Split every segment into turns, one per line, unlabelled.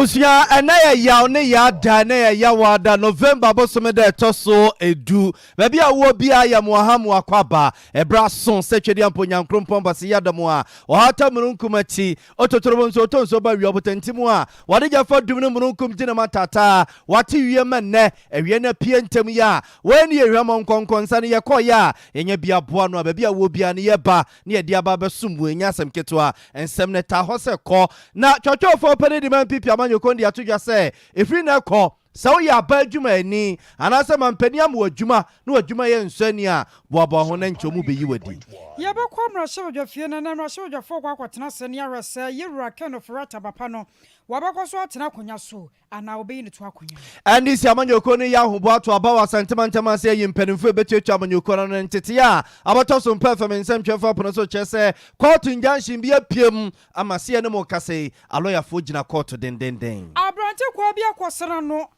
Abusua, ɛnɛ yɛ yaw ne yaada, ɛnɛ yɛ yawaada, November bosome da ɛtɔ so 10. Baabi a wowɔ biara yɛ mo aha mo akɔ aba. Ɛberɛ aso sɛ Twedeampo Nyankrompɔn Base Yada mu a ɔhata mununkum akyi, ototorobo nso ɔtɔ nsuo ba wia ɔbotantim a wɔde gya fa dum ne mununkum gyina mu ataataa. Wate wiem ɛnnɛ, awia no apue ntɛm yi a wɔanni yɛn hwammɔ nkɔnkɔnsa no yɛkɔeɛ a yɛnya bi aboa ano a baabi a wowɔ biara no yɛba na yɛde aba abɛsom wo, ɛnyɛ asɛm ketewa. Nsɛm no taa hɔ sɛ kɔ. Na twɔtwɔfoɔ panin de ma NPP amanyɔkuo no de ato dwa sɛ, ɛfiri nnɛ rekɔ, sɛ woyɛ aban adwumayɛni anaasɛ mampanin ama wo adwuma na w'adwuma yɛ nsɔ ani a, boaboa ho na nkyɛ wɔbɛyi wo adi.
Yɛbɛkɔ mmarahyɛbadwafie no na mmarahyɛbadwafoɔ rekɔ akɔtena ase ne ahwɛ sɛ Yewura Ken Ofori-Atta Bapa no wabɛkɔ so atena akonnwa so anaa wɔbɛyi no to akonnwa.
NDC amanyɔkuo no reyɛ ahoboa ato aba wɔ Asante mantam ase ayi mpanimfoɔ a ɛbɛtuatua amanyɔkuo no ano no ntetee a abɛtɔ so mpɛ fam nsɛmtwerɛfoɔ apono so kyerɛ sɛ kɔɔto injunction bi apue ama sɛ yɛne mo rekasa yi alɔyafoɔ gyina kɔɔto dendenden.
Aberante kwaa bi akɔsra no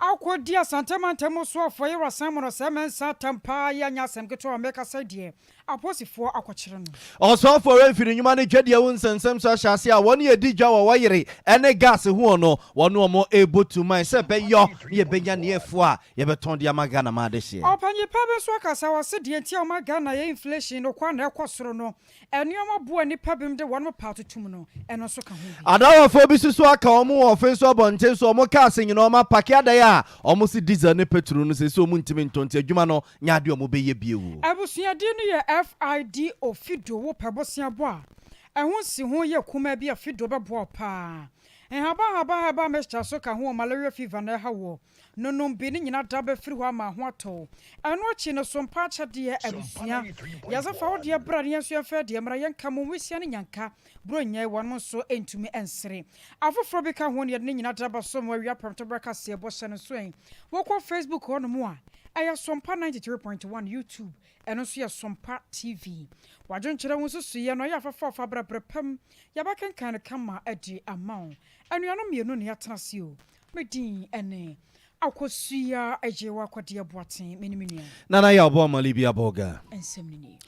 akɔdi Asante mantam mu soafoɔ Yewura Simon Osei Mensah atam paa yi anyɛ asɛm ketewa a mekasa yi deɛ Aposifoɔ akɔkyere no.
Ɔsoafoɔ Remfi ne nnwuma ne dwadie ho nsɛnsɛm so ahyɛ aseɛ a wɔne adi dwa wɔ wɔyere ne gas ho no wɔne wɔn rebɔ tu man sɛ ɛbɛyɔ ne yɛbɛnya neɛfoɔ a yɛbɛtɔn de ama Ghana man adehyeɛ.
Ɔpanyin pa bi nso akasa, ɔse deɛ nti a ɔma Ghana yɛ inflation no kɔ a na ɛkɔ soro no, nnoɔma bo a nnipa binom de wɔn paa totom no, ɛno nso ka ho bi.
Adawafoɔ bi nso aka wɔn wɔ ɔfe so abɔnten so, wɔn cars nyinaa wɔn apake adan a wɔn se diesel ne petrol no seesei wɔn ntumi ntɔ nti adwuma no nyɛ adeɛ a wɔbɛyɛ bio.
Abusua din no yɛ FIDO, Fido, wo pɛ bosea bɔ a, ɛho nsiho yɛ kumaa bi a Fido bɛboa wo paa. Nhaban nhaban herbal mixture nso ka ho wɔ malaria fever na ɛha woɔ no nom bi ne nyina da bɛfiri hɔ ama ho atɔ wo. Ɛno akyi no so mpa akyɛdeɛ abusua yɛse fa wo deɛ bra ne yɛn nso yɛmfa yɛdeɛ mmra yɛnka mo nwisia ne nyanka Buronya yi wɔnom nso ntumi nsere. Afoforɔ bi ka ho ne yɛde ne nyina da bɛso mo awia prɛmtoberɛ kaseɛ bɔ hyɛ no nso ɛ. Wokɔ Facebook hɔ nom a, ɛyɛ Sompa 93.1, YouTube ɛno nso yɛ Sompa TV. W'adwenkyerɛ wo nsusuiɛ no ɛyɛ afɛfɛɔfa berɛ berɛ pa mu yɛbɛkenkan no kama de ama wo. Anuanom mmienu na yɛatena ase o. Me din ne Akosua Agyewa Kwadeɛ Boateng, me ne me nua.
Nana Yaw Boamali Biaboga.
Nsɛm no nie.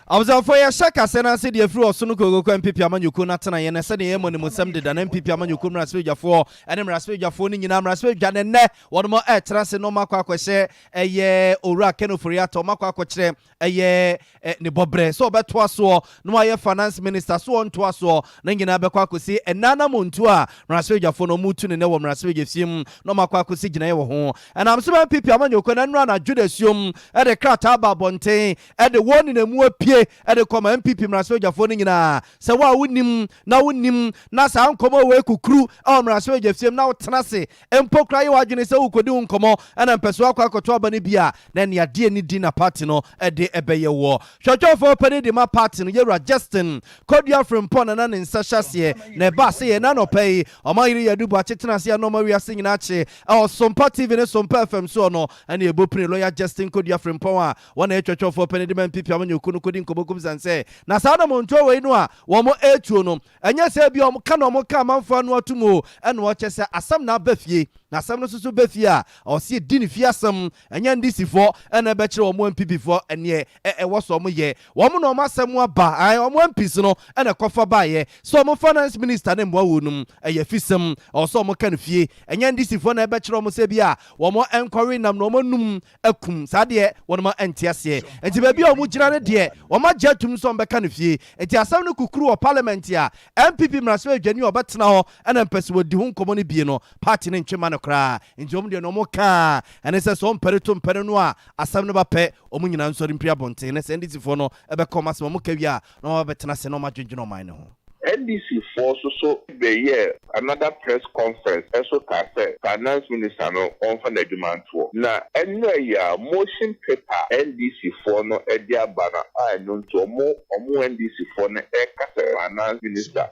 Abusuafoɔ, yɛhyɛ kaseɛ no ase deɛ ɛfiri ɔsono kookoko NPP amanyɔkuo no atenaeɛ na sɛdeɛ yɛmmɔ animuosɛm deda na NPP amanyɔkuo mmarahyɛbadwafoɔ ne mmarahyɛbadwafoɔ no nyinaa mmarahyɛbadwa no nnɛ wɔnom ɛretena ase na wɔn akɔ akɔhyɛ ɛyɛ Owura Ken Ofori-Atta wɔn akɔ akɔkyerɛ ɛyɛ ne bɔberɛ sɛ ɔbɛtoa soɔ na wayɛ finance minister so ɔntoa soɔ na nyinaa bɛkɔ akɔsi ɛnna anamontuo a mmarahyɛbadwafoɔ no wɔretu no nnɛ wɔ mmarahyɛbadwafie mu na wɔakɔ akɔsi gyinaeɛ wɔ ho. Ɛnam so ma NPP amanyɔkuo no nnora anadwo dasuom de krataa ba abɔnten de wɔn ninamu apue de kɔma NPP mmarahyɛbadwafoɔ no nyinaa sɛ wo a wonim na wonim na saa nkɔmmɔ wei kukuru wɔ mmarahyɛbadwafie mu na wotena ase mpo koraa yɛ w'adwene sɛ worekɔdi wo nkɔmmɔ na mpɛ sɛ woakɔ akɔto aba no bi a, na ɛne adeɛ ne di na party no de bɛyɛ woɔ. Hwɛtwɛfoɔ panin de ma party no, Yɛwura Justin Kodua Frimpong na na ne nsa hyɛ aseɛ na ɛbaa sɛ yɛn anɔpa yi ɔmanhene Yadu Boakye tena ase a na ɔma wiase nyinaa kye ɛwɔ Sompa TV ne Sompa FM soɔ no ɛne ɛbɔ pini Lawyer Justin Kodua Frimpong a wɔn na ɛyɛ twɛtwɛfoɔ panin de ma NPP amanyɔkuo no kɔdi nkɔmmɔ kɔbisa no sɛ na saa anamontuo wei no a wɔn ɛretuo no Ɛnyɛ sɛ ebia wɔka na wɔka amanfoɔ ano atom o, ɛna ɔkyɛ sɛ asɛm na aba fie, na asɛm no nso so ba fie a, ɛwɔ sɛ yɛdi no fie asɛm, ɛnyɛ NDCfoɔ na ɛbɛkyerɛ wɔn NPPfoɔ neɛ ɛwɔ sɛ wɔyɛ. Wɔn na wɔn asɛm aba, ae, wɔn MPs no na ɛkɔfa baeɛ sɛ wɔn finance minister no mmoa wɔn nom, ɛyɛ afisɛm, ɛwɔ sɛ wɔka no fie, ɛnyɛ NDCfoɔ na ɛbɛkyerɛ wɔn sɛ ebia wɔn nkɔwe nam na wɔn anum akum saa deɛ wɔn nte aseɛ nti baabi a wɔn gyina no deɛ wɔn agye atum sɛ wɔn bɛka no fie nti asɛm no kukuru wɔ parliament a NPP mmarahyɛbadwani a ɔbɛtena hɔ ɛna mpɛ sɛ wɔdi ho nkɔmɔ no bie no party no ntwe ma no koraa nti wɔn deɛ no wɔn kaa ɛne sɛ sɛ wɔn mpɛre to mpɛre no a asɛm no ba pɛ wɔn nyinaa nsɔre mpiri abɔnten na sɛ NDC foɔ no ɛbɛka wɔn asɛm wɔn ka wie a na wɔn abɛtena ase na wɔn adwendwene ɔman no ho.
NDC foɔ nso so bɛyɛɛ another press conference nso kaa sɛ finance minister no ɔnfa n'adwuma ntoɔ. Na ɛnnɛ yi a motion paper a NDC foɔ no de aba no a ɛno nti ɔmo ɔmo NDC foɔ no ɛka sɛ finance minister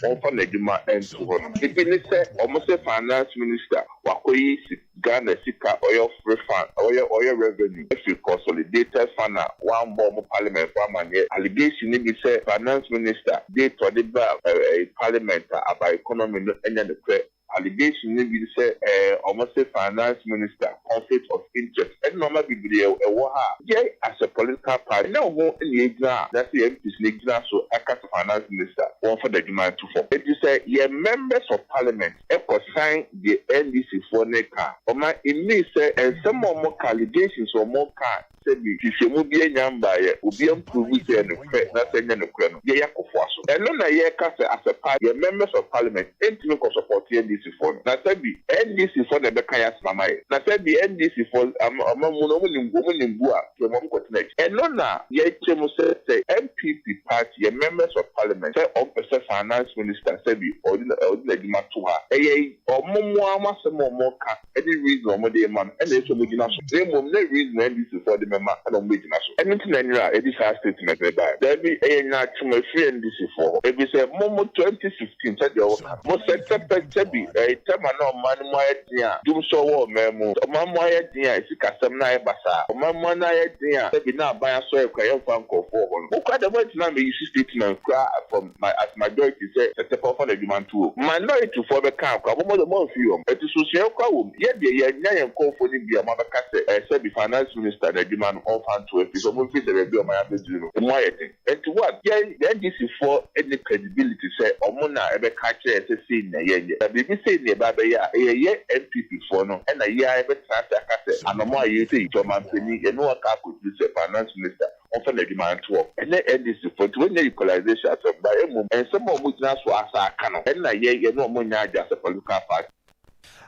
ɔnfa n'adwuma nto hɔ no ebi ne sɛ ɔmo se finance minister wakɔyi sika Ghana sika ɔyɛ refund ɔyɛ ɔyɛ revenue afiri consolidated fund a wɔammɔ wɔn parliament fo amaneɛ. Allegation no bi sɛ finance minister date ɔde baa ɛɛ parliament a about economy no nyɛ nokorɛ. Allegation no bi sɛ ɛɛ wɔn se finance minister conflict of interest ɛne nnoɔma bebree ɛwɔ ha a yɛn as a political party ɛnyɛ wo ho na yɛgyina a na sɛ yɛn MPs no gyina so ɛka sɛ finance minister wɔnfa n'adwuma nto fam. Enti sɛ yɛn members of parliament kɔ. ɔsan deɛ NDC foɔ no reka a, ɔma it means sɛ nsɛm a wɔka, allegations a wɔka a sɛbi nhwehwɛmu bi anya mbaeɛ, obi amprove sɛ ɛyɛ nokorɛ na sɛ ɛnyɛ nokorɛ no, yɛyɛ akɔfoa so. Ɛno na yɛreka sɛ as a party, yɛn members of parliament ntumi nkɔ support NDC foɔ no. Na sɛbi NDC foɔ na ɛbɛka yɛn asɛm ama yɛn. Na sɛbi NDC foɔ amamu no wɔn nim wɔn nim bu a, nti wɔn kɔtena akyi. Ɛno na yɛkyerɛ mu sɛ sɛ NPP party, yɛn members of parliament sɛ wɔn pɛ sɛ finance minister sɛbi ɔde ɔde n'adwuma to hɔ a, ɛyɛ wɔn mo ara wɔn asɛm a wɔka ne reason a wɔde rema no na ɛsɛ sɛ wɔgyina so, na mmom na reason a NDC foɔ de bɛma na wɔbɛgyina so. Ɛno nti na nnora yɛde saa statement no baeɛ. Daabi, ɛyɛ nyaatwom ɛfiri NDC foɔ hɔ, efisɛ mo mo 2015 sɛdeɛ woka no, mo sɛ sɛpɛ sɛbi ɛyɛ tɛm a na ɔman no mu ayɛ den a dumsɔ wɔ ɔman mu, ɔman mu ayɛ den a sikasɛm no ayɛ basaa, ɔman mu no ayɛ den a sɛbi na aban asɔre koraa yɛmfa nkorɔfoɔ wɔ hɔ no, mo koraa deɛ moantumi ammɛyi statement koraa from ma as majority sɛ sɛtɛpɛ ɔfa n'adwuma nto o. Minority foɔ bɛka koraa mo mo amfiri wɔn. Ɛti sosua koraa wɔ mu. Yɛ deɛ yɛnnya yɛn nkorɔfoɔ no bi a wɔn abɛka sɛ ɛɛ sɛbi finance minister n'adwuma no ɔnfa nto ɛfiri sɛ wɔn mfiri sɛ baabi a ɔman abɛduru no emu ayɛ den. Ɛnti what yɛn yɛn NDC foɔ nni credibility sɛ wɔn na ɛbɛka akyerɛ yɛn sɛ sei na yɛnyɛ. Na biribi sei na yɛba abɛyɛ a ɛyɛ yɛ NPP foɔ no ɛna yɛ ara yɛbɛtena ase aka sɛ anɔmɔ a yɛsei nti ɔmanpanin yɛne wɔn aka akɔduru sɛ finance minister Wɔmfa n'adwuma nto hɔ. Ɛnyɛ NDC foɔ nti wɔnnyɛ equalization asɛm but mmom nsɛm a wɔgyina so asa aka no ɛna yɛ yɛne wɔn nyɛ adwene as a political party.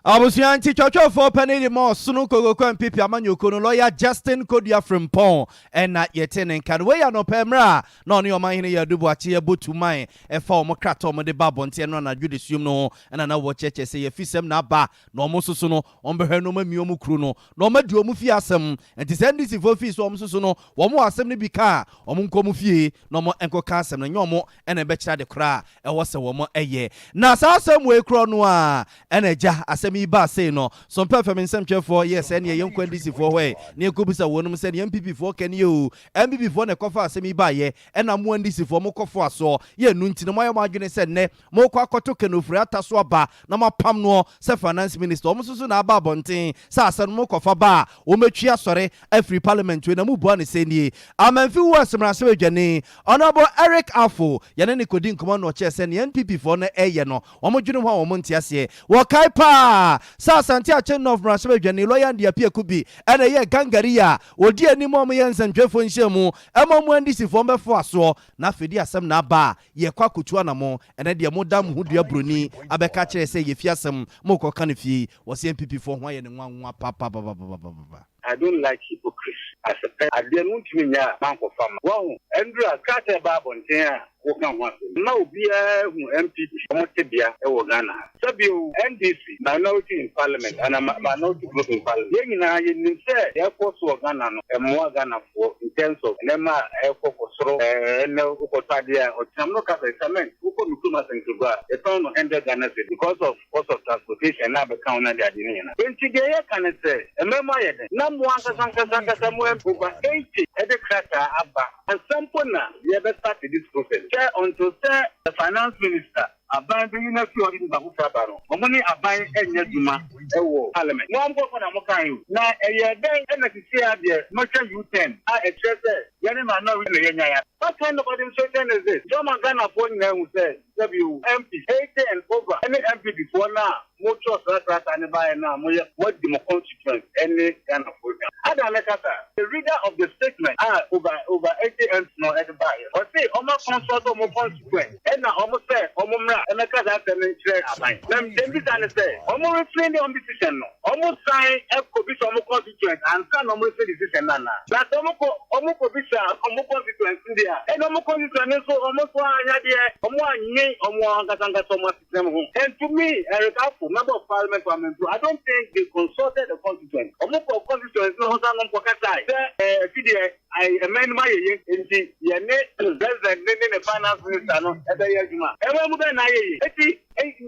Abusua nti twɔtwɔfoɔ panin de ma ɔsono Kokoku NPP amanyɔkuo no lɔya Justin Kodua Frimpong ɛna yɛte ne nka no. Wei yɛ anɔpa mmerɛ a na ɔne Ɔmanhene Yadu Boakye ɛbɔ tuman ɛfa wɔn krataa a wɔde ba abɔnten ɛno anadwo dasuom no ho ɛna na wɔkyerɛkyerɛ sɛ yɛafisɛm na aba na wɔn nso so no wɔbɛhwɛ na wɔamia wɔn kuro no na wɔadi wɔn fie asɛm. Nti sɛ NDC foɔ fii sɛ wɔn nso so no wɔn wɔ asɛm no bi ka a, wɔn nkɔ wɔn fie na wɔn nkɔka asɛm no, ɛnyɛ wɔn na ɛbɛkyerɛ ade koraa a ɛwɔ sɛ wɔn yɛ. Na saa asɛm wei korɔ no ara ɛna agya asɛm yi baa sei no, Sompɛ FM nsɛmtwerɛfoɔ yɛɛ sɛ ɛneɛ yɛnkɔ NDC foɔ hɔ ɛ na yɛnkɔbisa wɔnom sɛ neɛ NPP foɔ ka nie oo, NPP foɔ na ɛkɔfaa asɛm yi baeɛ ɛna mo NDC foɔ mokɔfoa soɔ, yɛ ɛno nti no moayɛ mo adwene sɛ nnɛ Morekɔ akɔto Ken Ofori-Atta so aba na moapam noɔ sɛ finance minister. Wɔn nso so na aba abɔnten sɛ asɛm no mokɔfa ba a, wɔbɛtwi asɔre afiri parliament wei na mobua no sɛ nie. Amanfi West mmarahyɛbadwani, Honourable Eric Afful, yɛne no kɔdi nkɔmmɔ na ɔkyerɛ sɛ nea NPP foɔ no reyɛ no, wɔdwene ho a wɔn nte aseɛ. Wɔkae paa sɛ Asante Akyem North mmarahyɛbadwani, Lawyer Andy Appiah Kubi na ɛyɛɛ gangari a ɔdi anim a wɔyɛ nsɛntwerɛfoɔ nhyiamu ma wɔn NDC foɔ bɛfoa soɔ na afei de asɛm na aba a Yɛkɔ akotu anamɔn, ɛnɛ deɛ mo da mo ho dua broni abɛka akyerɛ yɛ sɛ yɛfie asɛm mo kɔ ka no fie yi, wɔse NPP foɔ ho ayɛ no nwanwa papapapapapapa.
I don't like hypocrites as a person adeɛ no wontumi nyɛ a mankɔfa ma wahu ɛndura krataa ɛba abɔnten a woka ho asɛm mma obiara hu NPP wɔn tebea wɔ Ghana ha sɛbi o NDC minority in parliament ana minority group in parliament yɛn nyinaa yɛnim sɛ deɛ ɛkɔ so wɔ Ghana no ɛmmoa Ghanafoɔ in terms of nneɛma a ɛkɔ kɔ soro ɛnɛ wokɔtɔ adeɛ a ɔkyena no ka sɛ cement wokɔ me kurom Asankragua a yɛtɔn no hundred Ghana cedi because of cost of transportation na abɛka ho na ade ade no nyinaa. Enti deɛ yɛka ne sɛ mmerɛ mu ayɛ den na mo ankasa ankasa ankasa mo over 80 de krataa aba ansa mpo na yɛbɛ start this process sɛ until sɛ the finance minister Aban bɛyi no afi hɔ de nipa foforɔ aba no, wɔn ne aban nyɛ adwuma wɔ parliament. Mo ara mo nkurɔfoɔ na mokaeɛ o. Na ɛyɛɛ dɛn na seesei ara deɛ moatwa U-turn a ɛkyerɛ sɛ yɛne minority na yɛanyae ade? What kind of administration is this? Nti ɔma Ghanafoɔ nyinaa hu sɛ sɛbi o, MP 80 and over ne NPP foɔ no a motwerɛ saa krataa no baeɛ no a moyɛ moadi mo constituents ne Ghanafoɔ dwa. Adɛn na mɛka saa? The reader of the statement a over over 80 MPs no de baeɛ no, ɔse ɔma consult wɔn constituents. Ɛna wɔn sɛ wɔn mmra mmɛka saa asɛm no nkyerɛ aban. Na deɛ mbisa ne sɛ, wɔn reframe wɔn decision no, wɔn san kɔ bisa wɔn constituents ansa na wɔn reframe decision no anaa? Na sɛ wɔn kɔ wɔn kɔ bisa wɔn constituents no deɛ a, ɛna wɔn constituents no nso wɔn nso anyɛ adeɛ, wɔn annwen wɔn ankasa ankasa wɔn asetena mu ho. And to me, Eric Afful, member of parliament for Amenfro, I don't think they consulted the constituents. Wɔn kɔ constituents no ho san na wɔn kɔ kasae sɛ ɛɛ ɛfi deɛ Ae, ɛman no mu ayɛ ye, enti yɛne President ne ne ne Finance Minister no bɛyɛ adwuma. Ɛman mu bɛn na ayɛ ye? Enti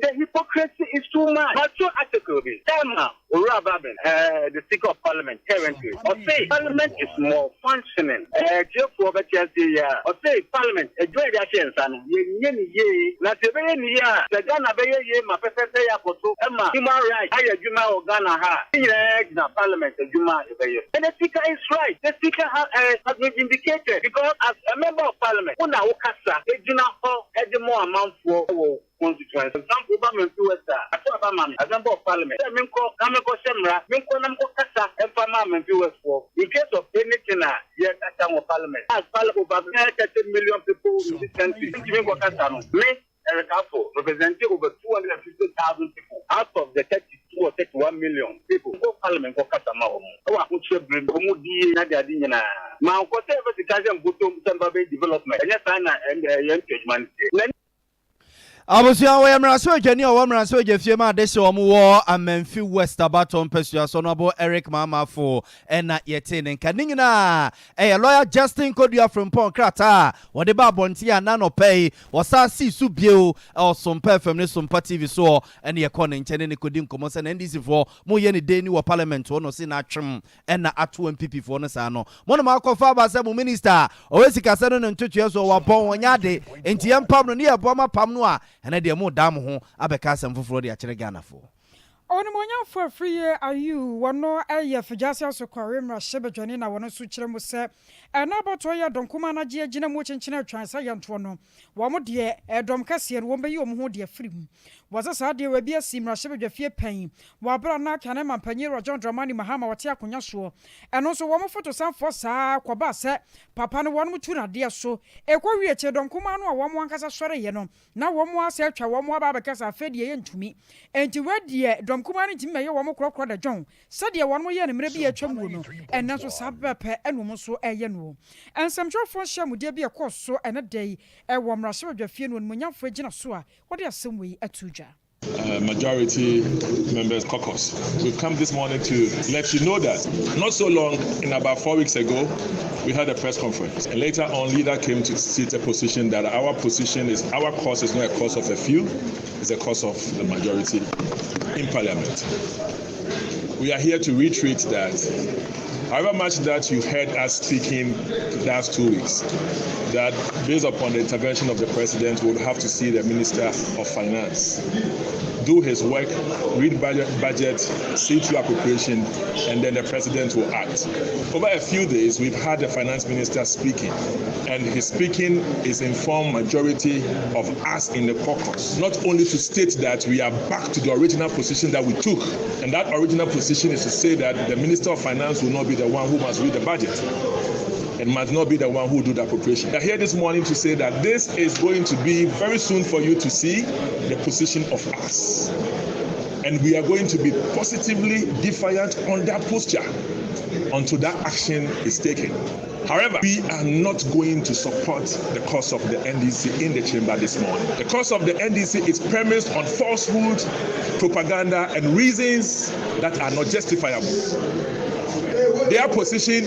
the hypocrisy is too much. Matwerɛ article bi ɛma Owura Babin, the Speaker of Parliament currently, ɔse Parliament is malfunctioning. Atiefoɔ bɛte aseɛ yie a, ɔse Parliament adwuma a yɛde ahyɛ yɛn nsa no, yɛnyɛ no yie. Na sɛ yɛbɛyɛ no yie a, sɛ Ghana bɛyɛ yie ma pɛpɛpɛ yɛ akɔ so ma human rights ayɛ adwuma wɔ Ghana ha a, ne nyinaa gyina Parliament adwuma a yɛbɛyɛ. And the speaker is right, the speaker has, uh, has been vindicated because as a member of parliament, wo na wo kasa gyina hɔ de mo amanfoɔ wɔ. constituency. Example, woba Mamfi West a, ato aba ma me as member of parliament sɛ menkɔ na menkɔhyɛ mmara, menkɔ na menkɔkasa mfa ma Mamfi West foɔ in case of anything a yɛkasa wɔ parliament. As parliament over bɛyɛ 30 million people in this country ntumi nkɔkasa no, me Eric Afful represent over 250,000 people out of the 32 or 31 million people. Nkɔ parliament nkɔkasa ma wɔn ɛwɔ ahokyerɛ bere mu, wɔn die na de ade nyinaa. Mankɔ sɛ ɛfɛ sika sɛ mbotom sɛ mba bɛyɛ development, ɛnyɛ saa na ɛyɛ ntwa adwuma no tie. Na
Abusua, wɔyɛ mmarahyɛbadwani a ɔwɔ mmarahyɛbadwa fie ma ade hyɛ wɔn wɔ Amanfi West abatɔ mpasua so no abo Eric Mahama Afful ɛna yɛtee ne nka. Ne nyinaa ɛyɛ lawyer Justin Kodua Frimpong krataa a wɔde ba abɔnten a nanɔpɛ yi wɔsan sii so bio ɛwɔ Sompa FM ne Sompa TV soɔ. Ɛne yɛkɔ ne nkyɛn ne ne kɔdi nkɔmmɔ sɛ na NDC foɔ moyɛ ne den ni wɔ parliament hɔ no se na atwem ɛna ato NPP foɔ no saa no mo no akɔfa aba sɛ mo minister a ɔwɔ sikasɛ no ne ntotoɛ so wɔabɔn wɔnyɛ ade nti yɛmpam no ne yɛboa ma pam no a, ɛnɛ deɛ mo da mo ho abɛka asɛm foforɔ de akyerɛ Ghanafoɔ.
Onimuonyamfo Afriyie Ayew, wɔno yɛ Figyase Asokɔre mmarahyɛbadwani, na wɔno nso kyerɛ mu sɛ ɛna abatoɔ yɛ dɔnkoma anagye agyina mu kyenkyene atwan sɛ yɛntoɔ no, wɔn deɛ ɛdɔm kɛseɛ no wɔn bɛyi wɔn ho deɛ afiri mu. Wɔsɛ saa deɛ wɔabi asi mmarahyɛbadwafie pɛn wɔ abere a na kane mampanyin John Dramani Mahama wɔte akonnwa soɔ. Ɛno nso wɔn fotosanfoɔ saa kɔbaa sɛ papa no wɔn tu n'adeɛ so ɛkɔ wie kyɛ dɔnkoma no a wɔn ankasa sɔreyɛ no na wɔn asɛ atwa wɔn aba abɛka sɛ afei deɛ yɛntumi enti wɔadiɛ dɔm kumaa no ntumi mɛyɛ wɔn korɔkorɔ da dwɔn sɛdeɛ wɔn yɛ no mmerɛ bi atwa mu no. Ɛnɛ nso saa pɛpɛ ɛna wɔn nso ɛyɛ no. Nsɛmtwerɛfoɔ nhyiamudeɛ bi ɛkɔɔ so ɛnɛ da yi ɛwɔ mmarahyɛbadwafie no, onimuonyamfoɔ gyina so a wɔde asɛm wei ato dwa.
Majority members caucus. We've come this morning to let you know that not so long, in about 4 weeks ago, we had a press conference. And later on, leader came to state a position that our position is our cause is not a cause of a few, it's a cause of the majority in parliament. We are here to reiterate that however much that you heard us speaking the last 2 weeks, that based upon the intervention of the president, we would have to see the Minister of Finance do his work, read budget, see through appropriation, and then the president will act. Over a few days, we've had the finance minister speaking, and his speaking is informed majority of us in the caucus, not only to state that we are back to the original position that we took, and that original position is to say that the minister of finance will not be the one who must read the budget and must not be the one who do the appropriation. We are here this morning to say that this is going to be very soon for you to see the position of us. And we are going to be positively defiant on that posture until that action is taken. However, we are not going to support the cause of the NDC in the chamber this morning. The cause of the NDC is premised on falsehood, propaganda, and reasons that are not justifiable. Their position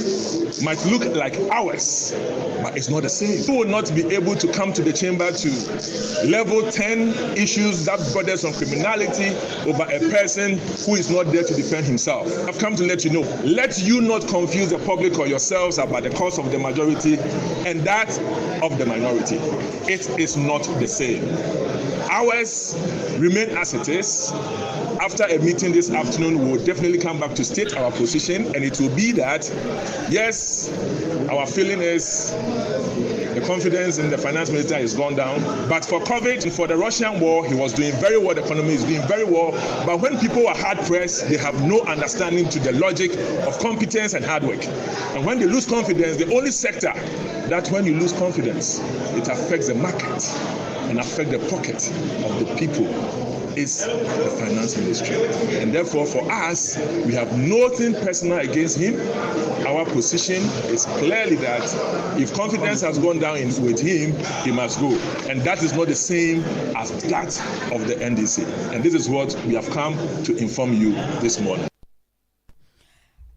might look like ours, but it's not the same. We will not be able to come to the chamber to level 10 issues that borders on criminality over a person who is not there to defend himself. I've come to let you know, let you not confuse the public or yourselves about the cause of the majority and that of the minority. It is not the same. Ours remain as it is. After a meeting this afternoon, we will definitely come back to state our position, and it will be that yes, our feeling is the confidence in the finance minister has gone down. But for COVID and for the Russian war, he was doing very well. The economy is doing very well. But when people are hard pressed, they have no understanding to the logic of competence and hard work. And when they lose confidence, the only sector that when you lose confidence, it affects the market and affect the pocket of the people is the finance ministry. And therefore, for us, we have nothing personal against him. Our position is clearly that if confidence has gone down with him, he must go. And that is not the same as that of the NDC. And this is what we have come to inform you this morning.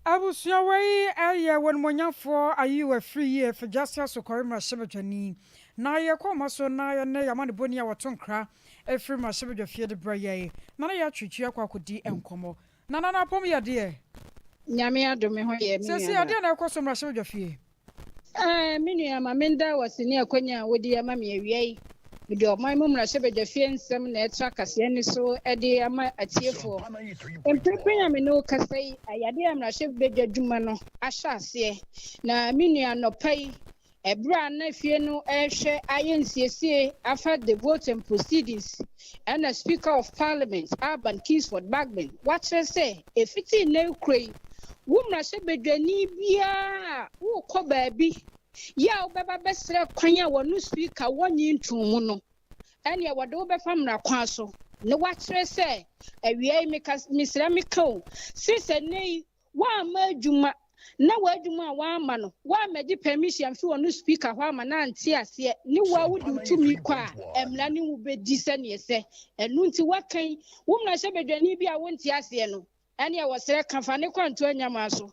Abusua, wei ɛyɛ wɔnumonyamfoɔ Ayew Afriyie, Figyase Asokɔre mmarahyɛbadwani, na yɛkɔ ɔma so na yɛne yɛama ne bɔni a wɔto nkra ɛfiri mmarahyɛbadwafie de brɛ yɛn na na yɛatwitwi akɔ akɔdi nkɔmmɔ na nana apɔm yɛ deɛ.
Nyame adom ho yɛ, me
sɛsi
nua.
Adeɛ na ɛkɔ so mmarahyɛbadwafie?
Ɛɛ, me nua, ma menda wɔ ne akonnwa a wodi ama me awia yi. Mede ɔman mu mmarahyɛbadwafie nsɛm na ɛtra kaseɛ ne so de ama atiefoɔ. Mprempren a me ne wo kasa yi, ayadeɛ a mmarahyɛbadwa dwuma no ahyɛ aseɛ. Na me nua, nɔpa yi, Ɛberɛ a na fie no rehwɛ ayɛ nsiesie afa the vote and proceedings ɛna Speaker of Parliament Alban Kingsford Bagbin wakyerɛ sɛ ɛfiti nnɛ rekɔ yi wo mmarahyɛbadwani biara a worekɔ baabi yɛ a wobɛba bɛsrɛ kwan a wɔno Speaker wɔnnye ntoo mu no ɛneɛ wɔde wo bɛfa mmara kwan so na wakyerɛ sɛ awia yi meka mesrɛ meka o se sɛ nnɛ yi Woamma adwuma na w'adwuma a woamma no woammɛgye permission amfi ɔno speaker hɔ ama no ante aseɛ ne wo a wode wo tumi kɔ a mmara ne wo bɛdi sɛdeɛ ɛsɛ. Ɛno nti woaka yi wo mmarahyɛbadwani bi a wonte aseɛ no ɛneɛ wɔsrɛ ka fa ne kɔ Antoa Nyamaa so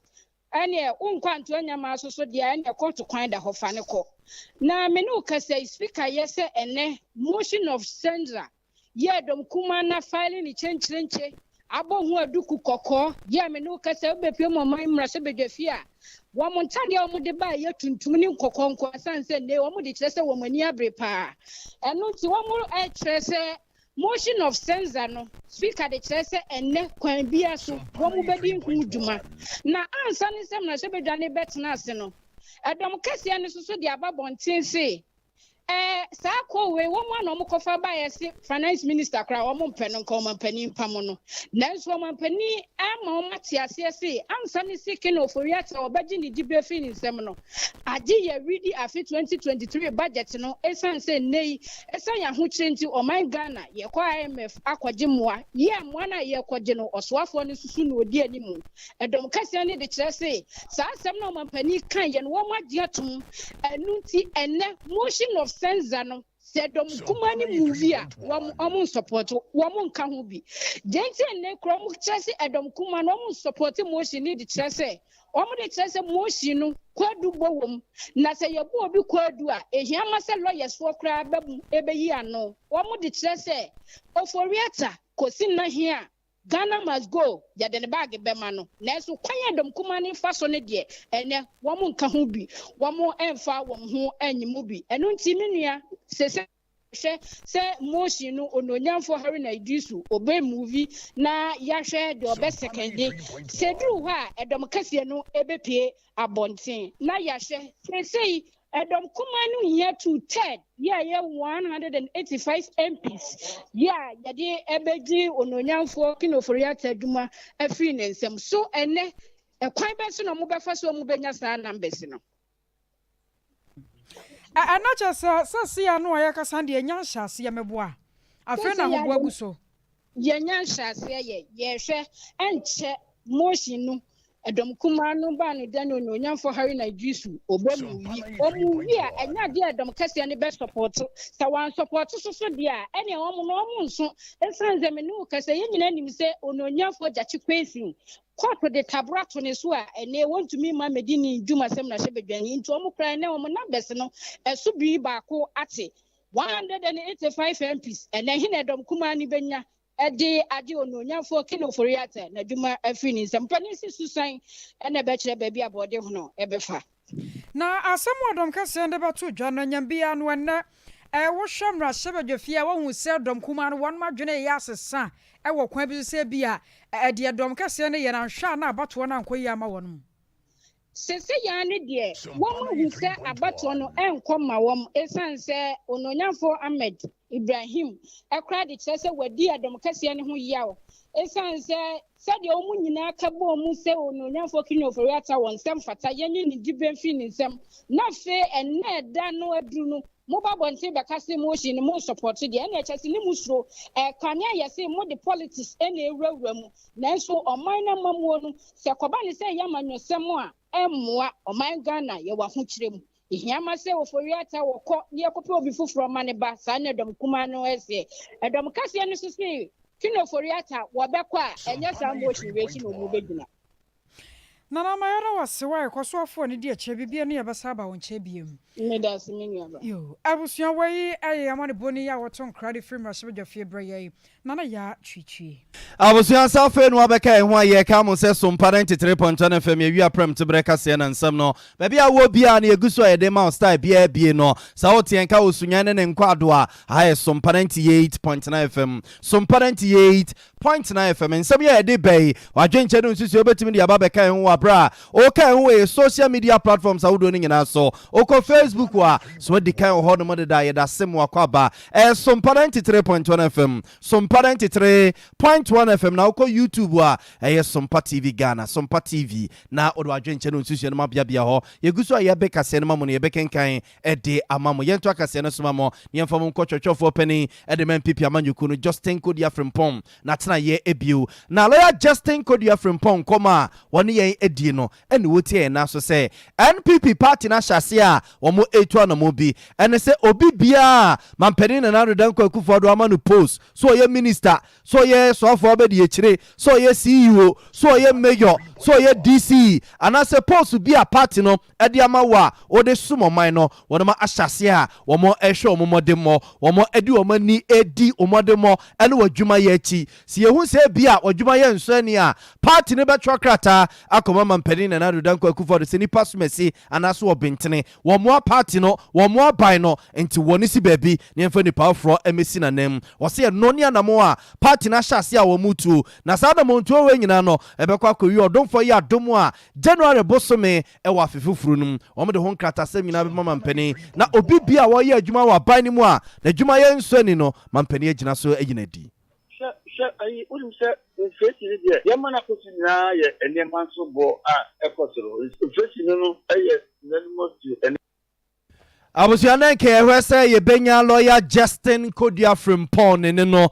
ɛneɛ wonkɔ Antoa Nyamaa so so deɛ a ɛneɛ kɔɔto kwan da hɔ fa no kɔ. Na me ne wo kasa yi speaker yɛ sɛ ɛnɛ motion of censure Yɛɛ dɔm kumaa na file ne kyenkyerenkye abɔ ho aduku kɔkɔɔ. Yɛɛ me ne wo kasa wobɛpue mu ɔman mmarahyɛbadwafie a, wɔn ntadeɛ a wɔde baeɛ yɛ tuntum ne nkɔkɔɔ nko ara ɛsiane sɛ nnɛ wɔde kyerɛ sɛ wɔn ani abere paa. Ɛno nti wɔkyerɛ sɛ motion of censure no Speaker de kyerɛ sɛ ɛnnɛ kwan biara so wɔbɛdi ho dwuma. Na ansa ne sɛ mmarahyɛbadwa no rebɛtena ase no, ɛdɔm kɛseɛ no nso so de aba abɔnten se Ɛɛ saa koo wei wɔn a na wɔn kɔfa baeɛ se finance minister koraa wɔn mpɛ no nka ɔmampanin mpamo no. Nanso ɔmampanin ama wɔn ate aseɛ se ansa ne se Ken Ofori-Atta ɔbɛgye ne diberɛ firi ne nsam no agye yɛ redi afe 2023 budget no esiane sɛ nnɛ yi esiane ahokyere nti ɔman Ghana yɛkɔ IMF akɔgye mmoa yi a mmoa no a yɛrekɔgye no ɔsoafoɔ no nso so na ɔdi animu. Ɛdɔm kɛseɛ no de kyerɛ se saa asɛm no a ɔmampanin kaeɛ no wɔn agye atom. Ɛno nti ɛnnɛ motion of censure no sɛ dɔm kumaa no move a wɔn wɔn nsɔpɔto, wɔn nka ho bi. Deɛ nti a nnɛ koraa wɔn kyerɛ se ɛdɔm kumaa no wɔn nsɔpɔte motion no de kyerɛ sɛ wɔn de kyerɛ sɛ motion no kwaadu bɔ wɔm na sɛ yɛbɔ obi kwaadu a ehia ma sɛ lawyers foɔ koraa bɛ mu ɛbɛyi ano. Wɔn de kyerɛ sɛ Ofori-Atta kɔsi nna he a Ghana must go, yɛde ne baage bɛma no. Nanso kwan a dɔm kumaa no fa so no deɛ, ɛnnɛ, wɔn nka ho bi. Wɔn mfa wɔn ho nnye mu bi. Ɛno nti, me nua, seesei hwɛ sɛ motion no Onuonyamfoɔ Haruna Iddrisu ɔbɛ move na yɛahwɛ deɛ ɔbɛ second. Sɛ ɛduru hɔ a, ɛdɔm kɛseɛ no bɛpue abɔnten na yɛahwɛ. Seesei ɛdɔm kumaa no hia two third yɛ a ɛyɛ 185 MPs yɛ a yɛde ɛbɛgye onuonyamfoɔ Ken Ofori-Atta adwuma afiri ne nsam. So ɛnnɛ ɛkwan bɛn so na wɔbɛfa so a wɔbɛnya saa numbers no?
Ɛna kyerɛ sɛ sɛsei ano a yɛkasa deɛ ɛnya nhyɛaseɛ meboa afei na ahoboa gu so.
Yɛnya nhyɛaseɛ yɛ yɛhwɛ ɛnkyɛ motion no ɛdɔm kumaa no baa no dɛn onuonyamfoɔ Haruna Iddrisu ɔbɛ mu wi ɔmu wi a ɛnyɛ adeɛ a ɛdɔm kɛseɛ no bɛ sɔpɔto sɛ wɔn sɔpɔto so so deɛ a ɛneɛ wɔn no wɔn nso ɛsiane sɛ me ne wo kasa yɛn nyinaa nim sɛ onuonyamfoɔ Gyakye Quayson kɔɔto de taboro ato ne so a ɛnɛ wɔntumi mma mmɛdi ne dwuma sɛ mmarahyɛbadwani nti wɔn koraa ɛnɛ wɔn numbers no ɛso bi baako ate 185 MPs, ɛnɛ he na ɛdɔm kumaa no benya de agye Onuonyamfoɔ Ken Ofori-Atta n'adwuma afiri ne nsam? Mpanin se susan na ɛbɛkyerɛ baabi a bɔɔde hono bɛfa.
Na asɛm a ɔdɔm kɛseɛ no de bɛto dwa no, anyam biara no, ɛnnɛ, wohwɛ mmarahyɛbadwafie a, woahu sɛ dɔm kumaa no, wɔn adwene reyɛ asesa wɔ kwan bi so sɛ ebia deɛ dɔm kɛseɛ no yɛ no, anhwɛ a na abatoɔ no ankɔ yie amma wɔn.
Sesei ara no deɛ, wɔahu sɛ abatoɔ no renkɔ mma wɔn esiane sɛ Onuonyamfoɔ Ahmed Ibrahim koraa de kyerɛ sɛ wadi ɛdɔm kɛseɛ no ho yaw esiane sɛ sɛdeɛ wɔn nyinaa ka bɔɔ mu sɛ Onuonyamfoɔ Kenny Ofori-Atta wɔ nsɛm fata yɛnye ne diberɛ mfiri ne nsam na afei ɛnnɛ ɛda no aduru no moba abɔnten bɛka se motion no mo nsɔpɔto deɛ ɛna ɛkyɛ se ne mo suro ɛkane ayɛ se mode politics na ɛwurawura mu nanso ɔman no amammuo no Sɛ ɛkɔba no sɛ ɛyɛ amanyɔsɛm a, ɛmmoa ɔman Ghana, yɛwɔ ahokyerɛ mu. Ehia ma sɛ Ofori Atta wɔkɔ na yɛkɔpɛ obi foforɔ ma no ba, saa na ɛdɔm kumaa no seɛ. Ɛdɔm kɛseɛ no nso se King Ofori Atta wɔbɛkɔ a, ɛnyɛ saa motion wei so na wɔbɛgyina.
Nana ma yɛda wo ase wai kɔ so afoa no di akyire bibia ni yɛbɛsan aba wo nkyɛn biom.
Medase me nua ba.
Yoo abusua wei ɛyɛ amanebɔni yi a wɔto nkra de firi mmarahyɛbadwa fie brɛ yɛn Nana Yaa Twitwie.
Abusua sɛ afei na wabɛka yɛn ho a yɛka mo sɛ Sompa 93.1 FM yɛwia prɛm teberɛ kaseɛ na nsɛm no baabi a wɔ biara no yɛgu so a yɛde ma wo style biara bie no sɛ wote yɛn ka wɔ Sunyani ne ne nkwaado a aha yɛ Sompa 98.9 FM Sompa 98.9 FM nsɛm yi a yɛde ba yi w'adwenkyɛ ne nsusuo wobɛtumi de aba abɛka yɛn ho wɔ. wɔ aberɛ a woka ɛho wɔ yɛ social media platforms ahodoɔ no nyinaa so. Wokɔ Facebook a, so adi kan wɔ hɔ nom deda. Yɛda se mo akɔ aba. Ɛyɛ Sompa 93.1 FM, Sompa 93.1 FM. Na wokɔ YouTube a, ɛyɛ Sompa TV Ghana, Sompa TV. Na wode w'adwenkyɛ no nsusua no ma beabea hɔ. Yɛgu so a yɛbɛ kaseɛ no ma mo no, yɛbɛkenkan de ama mo. Yɛnto akaseɛ no so ma mo na yɛmfa mo nkɔ twɔtwɔfoɔ panin de ma NPP amanyɔkuo no, Justin Kodua Frimpong, n'atenaeɛ bio. Na lɔya Justin Kodua Frimpong nkɔmmɔ a wɔne yɛn adie no ɛna wɔtia yɛn nan so sɛ NPP party no ahyɛ aseɛ a wɔretu anamɔn bi. Ɛne sɛ obi biara a Mampanin Nana Addo Dankwa Akufo-Addo ama no post, sɛ ɔyɛ minister, sɛ ɔyɛ soafoɔ abadiakyire, sɛ ɔyɛ CEO, sɛ ɔyɛ mayor, sɛ ɔyɛ DC, anaasɛ post bi a party no de ama wo a wode som ɔman no, wɔnom ahyɛ aseɛ a wɔrehwɛ wɔn mmɔdemmɔ, wɔde wɔn ani redi wo mmɔdemmɔ ne w'adwumayɛ akyi. Sɛ yɛhu sɛ ebia w'adwumayɛ nsɔ ani a, party no bɛtwerɛ krataa akɔma Mampanin Nana Addo Dankwa Akufo-Addo sɛ nnipa asomasi anaasɛ wɔbentene, wɔmmoa party no, wɔmmoa aban no, nti wɔn si baabi na yɛmfa nnipa afoforɔ mmɛsi n'ananmu. Wɔse ɛno ne anamɔn a party no ahyɛ aseɛ a wɔretuo, na saa anamɔntuo wei nyinaa no, ɛbɛkɔ akɔwie ɔdomfoɔ yi adom a January bosome wɔ afe foforo no mu. Wɔde ho nkratasɛm nyinaa bɛma mampanin, na obi biara a ɔreyɛ adwuma wɔ aban no mu a n'adwumayɛ nsɔ ani no, mampanin agyina so ayi no adi.
Hwɛ, hwɛ, ayi, wonim sɛ inflation no deɛ, deɛ ɛma no akɔ so nyinaa yɛ nneɛma nso boɔ a ɛkɔ soro. Inflation no no yɛ synonymous to nneɛma.
Abusua na nka yɛhwɛ sɛ yɛbɛnya lɔya Justin Kodua Frimpong ne ne no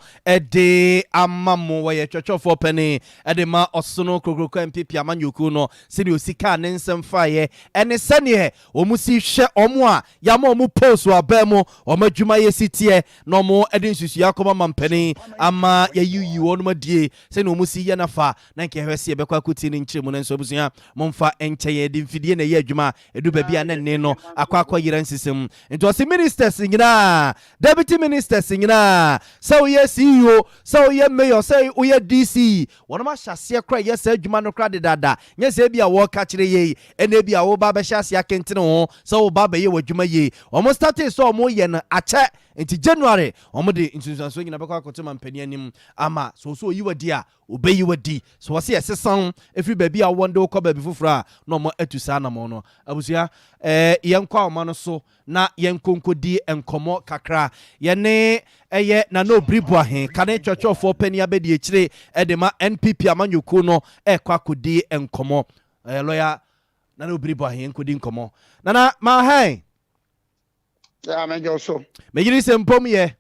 de ama mo. Wɔyɛ twɛtwɛfoɔ panin de ma Ɔsono Kokroko NPP amanyɔkuo no. Sɛdeɛ ɔsi kaa ne nsɛm faeɛ ne sɛdeɛ wɔn si hwɛ wɔn a yɛama wɔn post wɔ aban mu, wɔn adwumayɛ si teɛ na wɔn de nsusuiɛ akɔma mampanin ama yɛayiyi wɔn adie sɛdeɛ wɔn si yɛ no afa. Na nka yɛhwɛ sɛ yɛbɛkɔ akɔtie ne nkyerɛmu no nso abusua momfa nkyɛ yɛn. Yɛde mfidie na ɛyɛ adwuma. Ɛdu baabi a na nne no akɔ akɔyera nsesam. Nti ɔse ministers nyinaa, deputy ministers nyinaa, sɛ woyɛ CEO, sɛ woyɛ mayor, sɛ woyɛ DC, wɔnom ahyɛ aseɛ koraa yɛ saa adwuma no koraa dedaada. Nyɛ sɛ ebia wɔreka kyerɛ yei, ɛna ebia woreba abɛhyɛ aseɛ akentene wo ho sɛ woreba abɛyɛ w'adwuma yie. Wɔn startee sɛ wɔyɛ no akyɛ, nti January wɔde nsunsuansoɔ nyinaa bɛkɔ akɔto mampanin anim ama sɛ ɔsɛ ɔyi w'adi a, Obeyi wo adi. Sɛ wɔse yɛsesa wo firi baabi a wowɔ no de wo kɔ baabi foforɔ a, na wɔn atu saa anamɔn no. Abusua, eh, yɛnkɔ ahoma no so na yɛnkɔ nkɔdi nkɔmmɔ kakra. Yɛne ɛyɛ Nana Obiri Boahen, kane twerɛtwerɛfoɔ panin abɛdiakyire de ma NPP amanyɔkuo no rekɔ akɔdi nkɔmmɔ. Ɛyɛ lɔya Nana Obiri Boahen, yɛnkɔdi nkɔmmɔ. Nana, mahɛn.
Yeah, mɛgye wo so.
Megyedi sɛ mpom yɛ.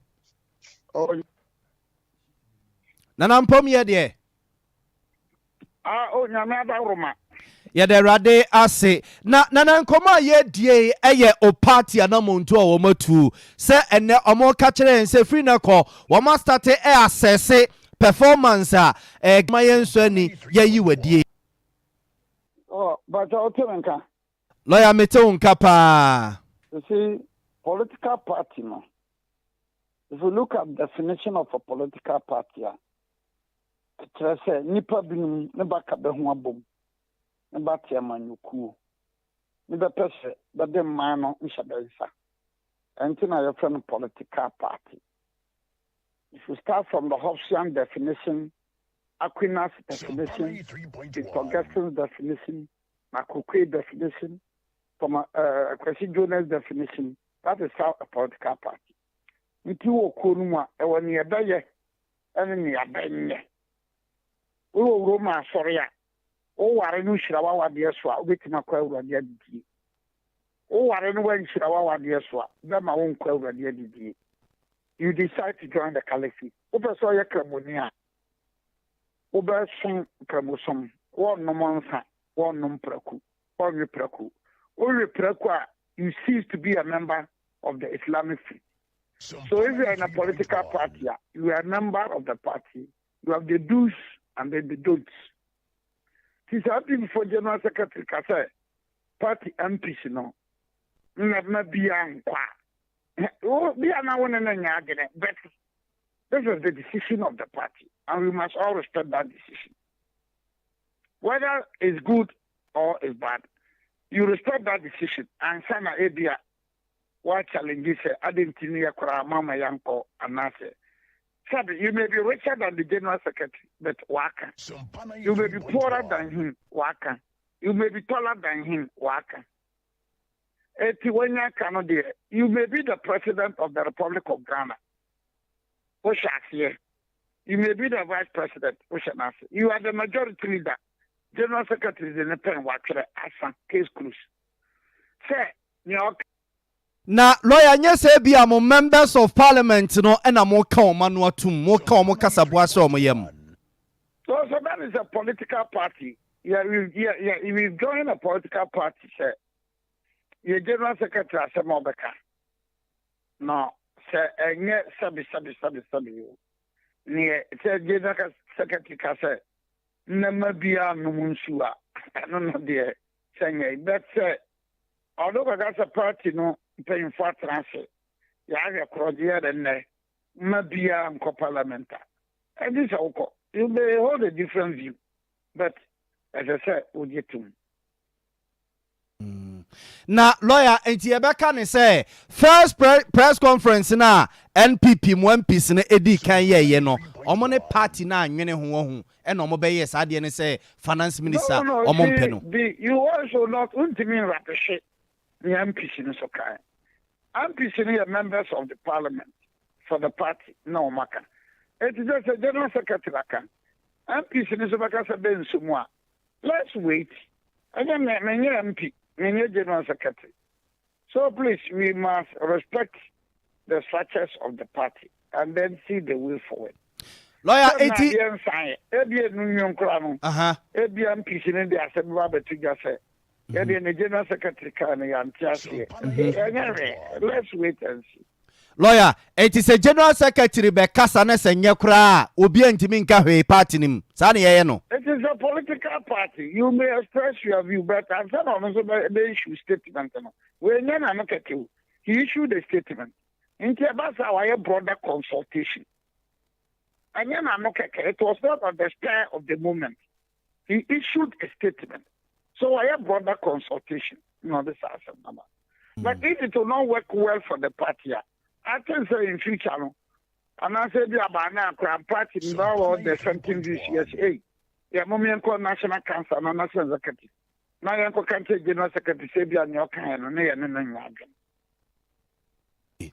Oh.
Nana mpom yɛ deɛ.
Ah, oh, nyame adaworoma.
Yɛda Awurade ase. Na nana nkɔmɔ a yɛredie yi yɛ o party anamontu a wɔn atu sɛ ɛnɛ wɔn ka kyerɛ yɛn sɛ firi na kɔ wɔn astate ɛ asɛse performance a ɛ ma yɛn nso ani yɛyi wadie.
Oh, but ɔte me nka.
Lawyer mete wo nka paa.
You see, political party no, If you look at definition of a political party a, ɛkyerɛ sɛ nnipa binom ne ba ka bɛ ho abom ne ba te amanyɔkuo ne bɛpɛ sɛ bɛde mman no nhyɛ bɛ nsa. Ɛnti na yɛfrɛ no political party. If you start from the Hobbesian definition, Aquinas definition, Victor Augustine's definition, Makokwe definition, from uh, Kwesi Jonas definition, That is how a political party. Nti wɔ kuo no mu a, ɛwɔ nea ɛbɛyɛ ɛne nea ɛbɛnyɛ. Wowɔ Roma asɔre a, woware no hyira w'awadeɛ so a, wobɛtumi akɔ Awurade adidie. Woware no wanhyira w'awadeɛ so a, bɛma wonkɔ Awurade adidie. You decide to join the caliphate. Wopɛ sɛ ɔyɛ kramoni a, wobɛsom kramosom. Wɔnnom nsa, wɔnnom praku, wɔnwe praku. Wowe praku a, you cease to be a member of the Islamic faith. So if you are in a political party, you are a member of the party, you have the do's and then the don'ts. Ti saa for general secretary ka sɛ party MPs no nnɛma bia nkɔ a bia na wo ne no nyɛ adwene, but this is the decision of the party and we must all respect that decision. Whether it's good or it's bad, you respect that decision ansa na ebia wa challenge sɛ adɛn nti ne yɛ koraa mama yɛnkɔ anaasɛ sabi you may be richer than the general secretary, but waka. You may be poorer than him, waka. You may be taller than him, waka. Eti wanya aka no deɛ, you may be the president of the Republic of Ghana. Wohyɛ aseɛ. You may be the vice president, wohyɛ n'ase. You are the majority leader. General secretary de ne pɛn watwerɛ asa, case closed. Sɛ nea ɔka.
Na lawyer nyɛ sɛ ebia mo members of parliament no na mo ka wɔn ano atum, mo ka wɔn kasaboa hyɛ wɔn yam.
So so that is a political party yɛ yɛ yɛ we join a political party sɛ yɛ general secretary asɛm a ɔbɛka no sɛ ɛnyɛ sɛbi sɛbi sɛbi sɛbi o neɛ sɛ general secretary ka sɛ nnɛma biara nom nsuo a ɛno no deɛ sɛ nyɛ but sɛ Ɔno kɔka sɛ party no mpanyimfo atena ase, yɛahwɛ korɔgyeɛ de nnɛ mma biaa nkɔ parliament a, ɛnye sɛ wokɔ. You may hold a different view but ɛsɛ sɛ wogye tom.
Na lawyer nti yɛbɛka ne sɛ first press conference no a NPP mo MPs no dii kan yɛɛyɛ no ɔmo ne party no annwene ho wahu ɛna ɔmo bɛyɛɛ saa adeɛ no sɛ finance minister
No, no,
ɔmo mpɛ
see,
no.
the, you also not, wontumi nrapehye nea MPs no so kae. MPs no yɛ members of the parliament for the party na wɔn aka. Eti sɛ sɛ general secretary aka, MPs no nso bɛka sɛ bɛ nso mu a, let's wait. Ɛnyɛ me, menyɛ MP, menyɛ general secretary. So please, we must respect the structures of the party and then see the way forward.
Lawyer
Sɛ na
eti.
adeɛ nsan yɛ, ebi enu nyo nkora no, ebi MPs no de asɛm ba abɛto dwa sɛ, yɛdeɛ ne general secretary kaa no yɛante aseɛ. Ɛnyɛ hwee, let's wait and see.
Lawyer, enti sɛ general secretary bɛkasa na sɛ nyɛ koraa a, obiara ntumi nka hwee party no mu, saa na yɛyɛ no?
It is a political party, you may express your view but ansa na ɔno nso bɛ bɛ issue statement no, wei nyɛ n'ano kɛkɛ o, he issued a statement, nti ɛba saa a wayɛ broader consultation, ɛnyɛ n'ano kɛkɛ, it was not on the spur of the moment, he issued a statement, so wayɛ broader consultation na ɔde saa asɛm no aba. But if it will not work well for the party a, I think sɛ in future no, anaasɛ ebi abaa na akora party no bɛwɔ all the something views yɛ sɛ ei yɛ mom yɛnkɔ national council na national executive na yɛnkɔ ka nkyerɛ general secretary sɛ ebi a nea ɔkaeɛ no ne yɛ ne no nyɛ adwene.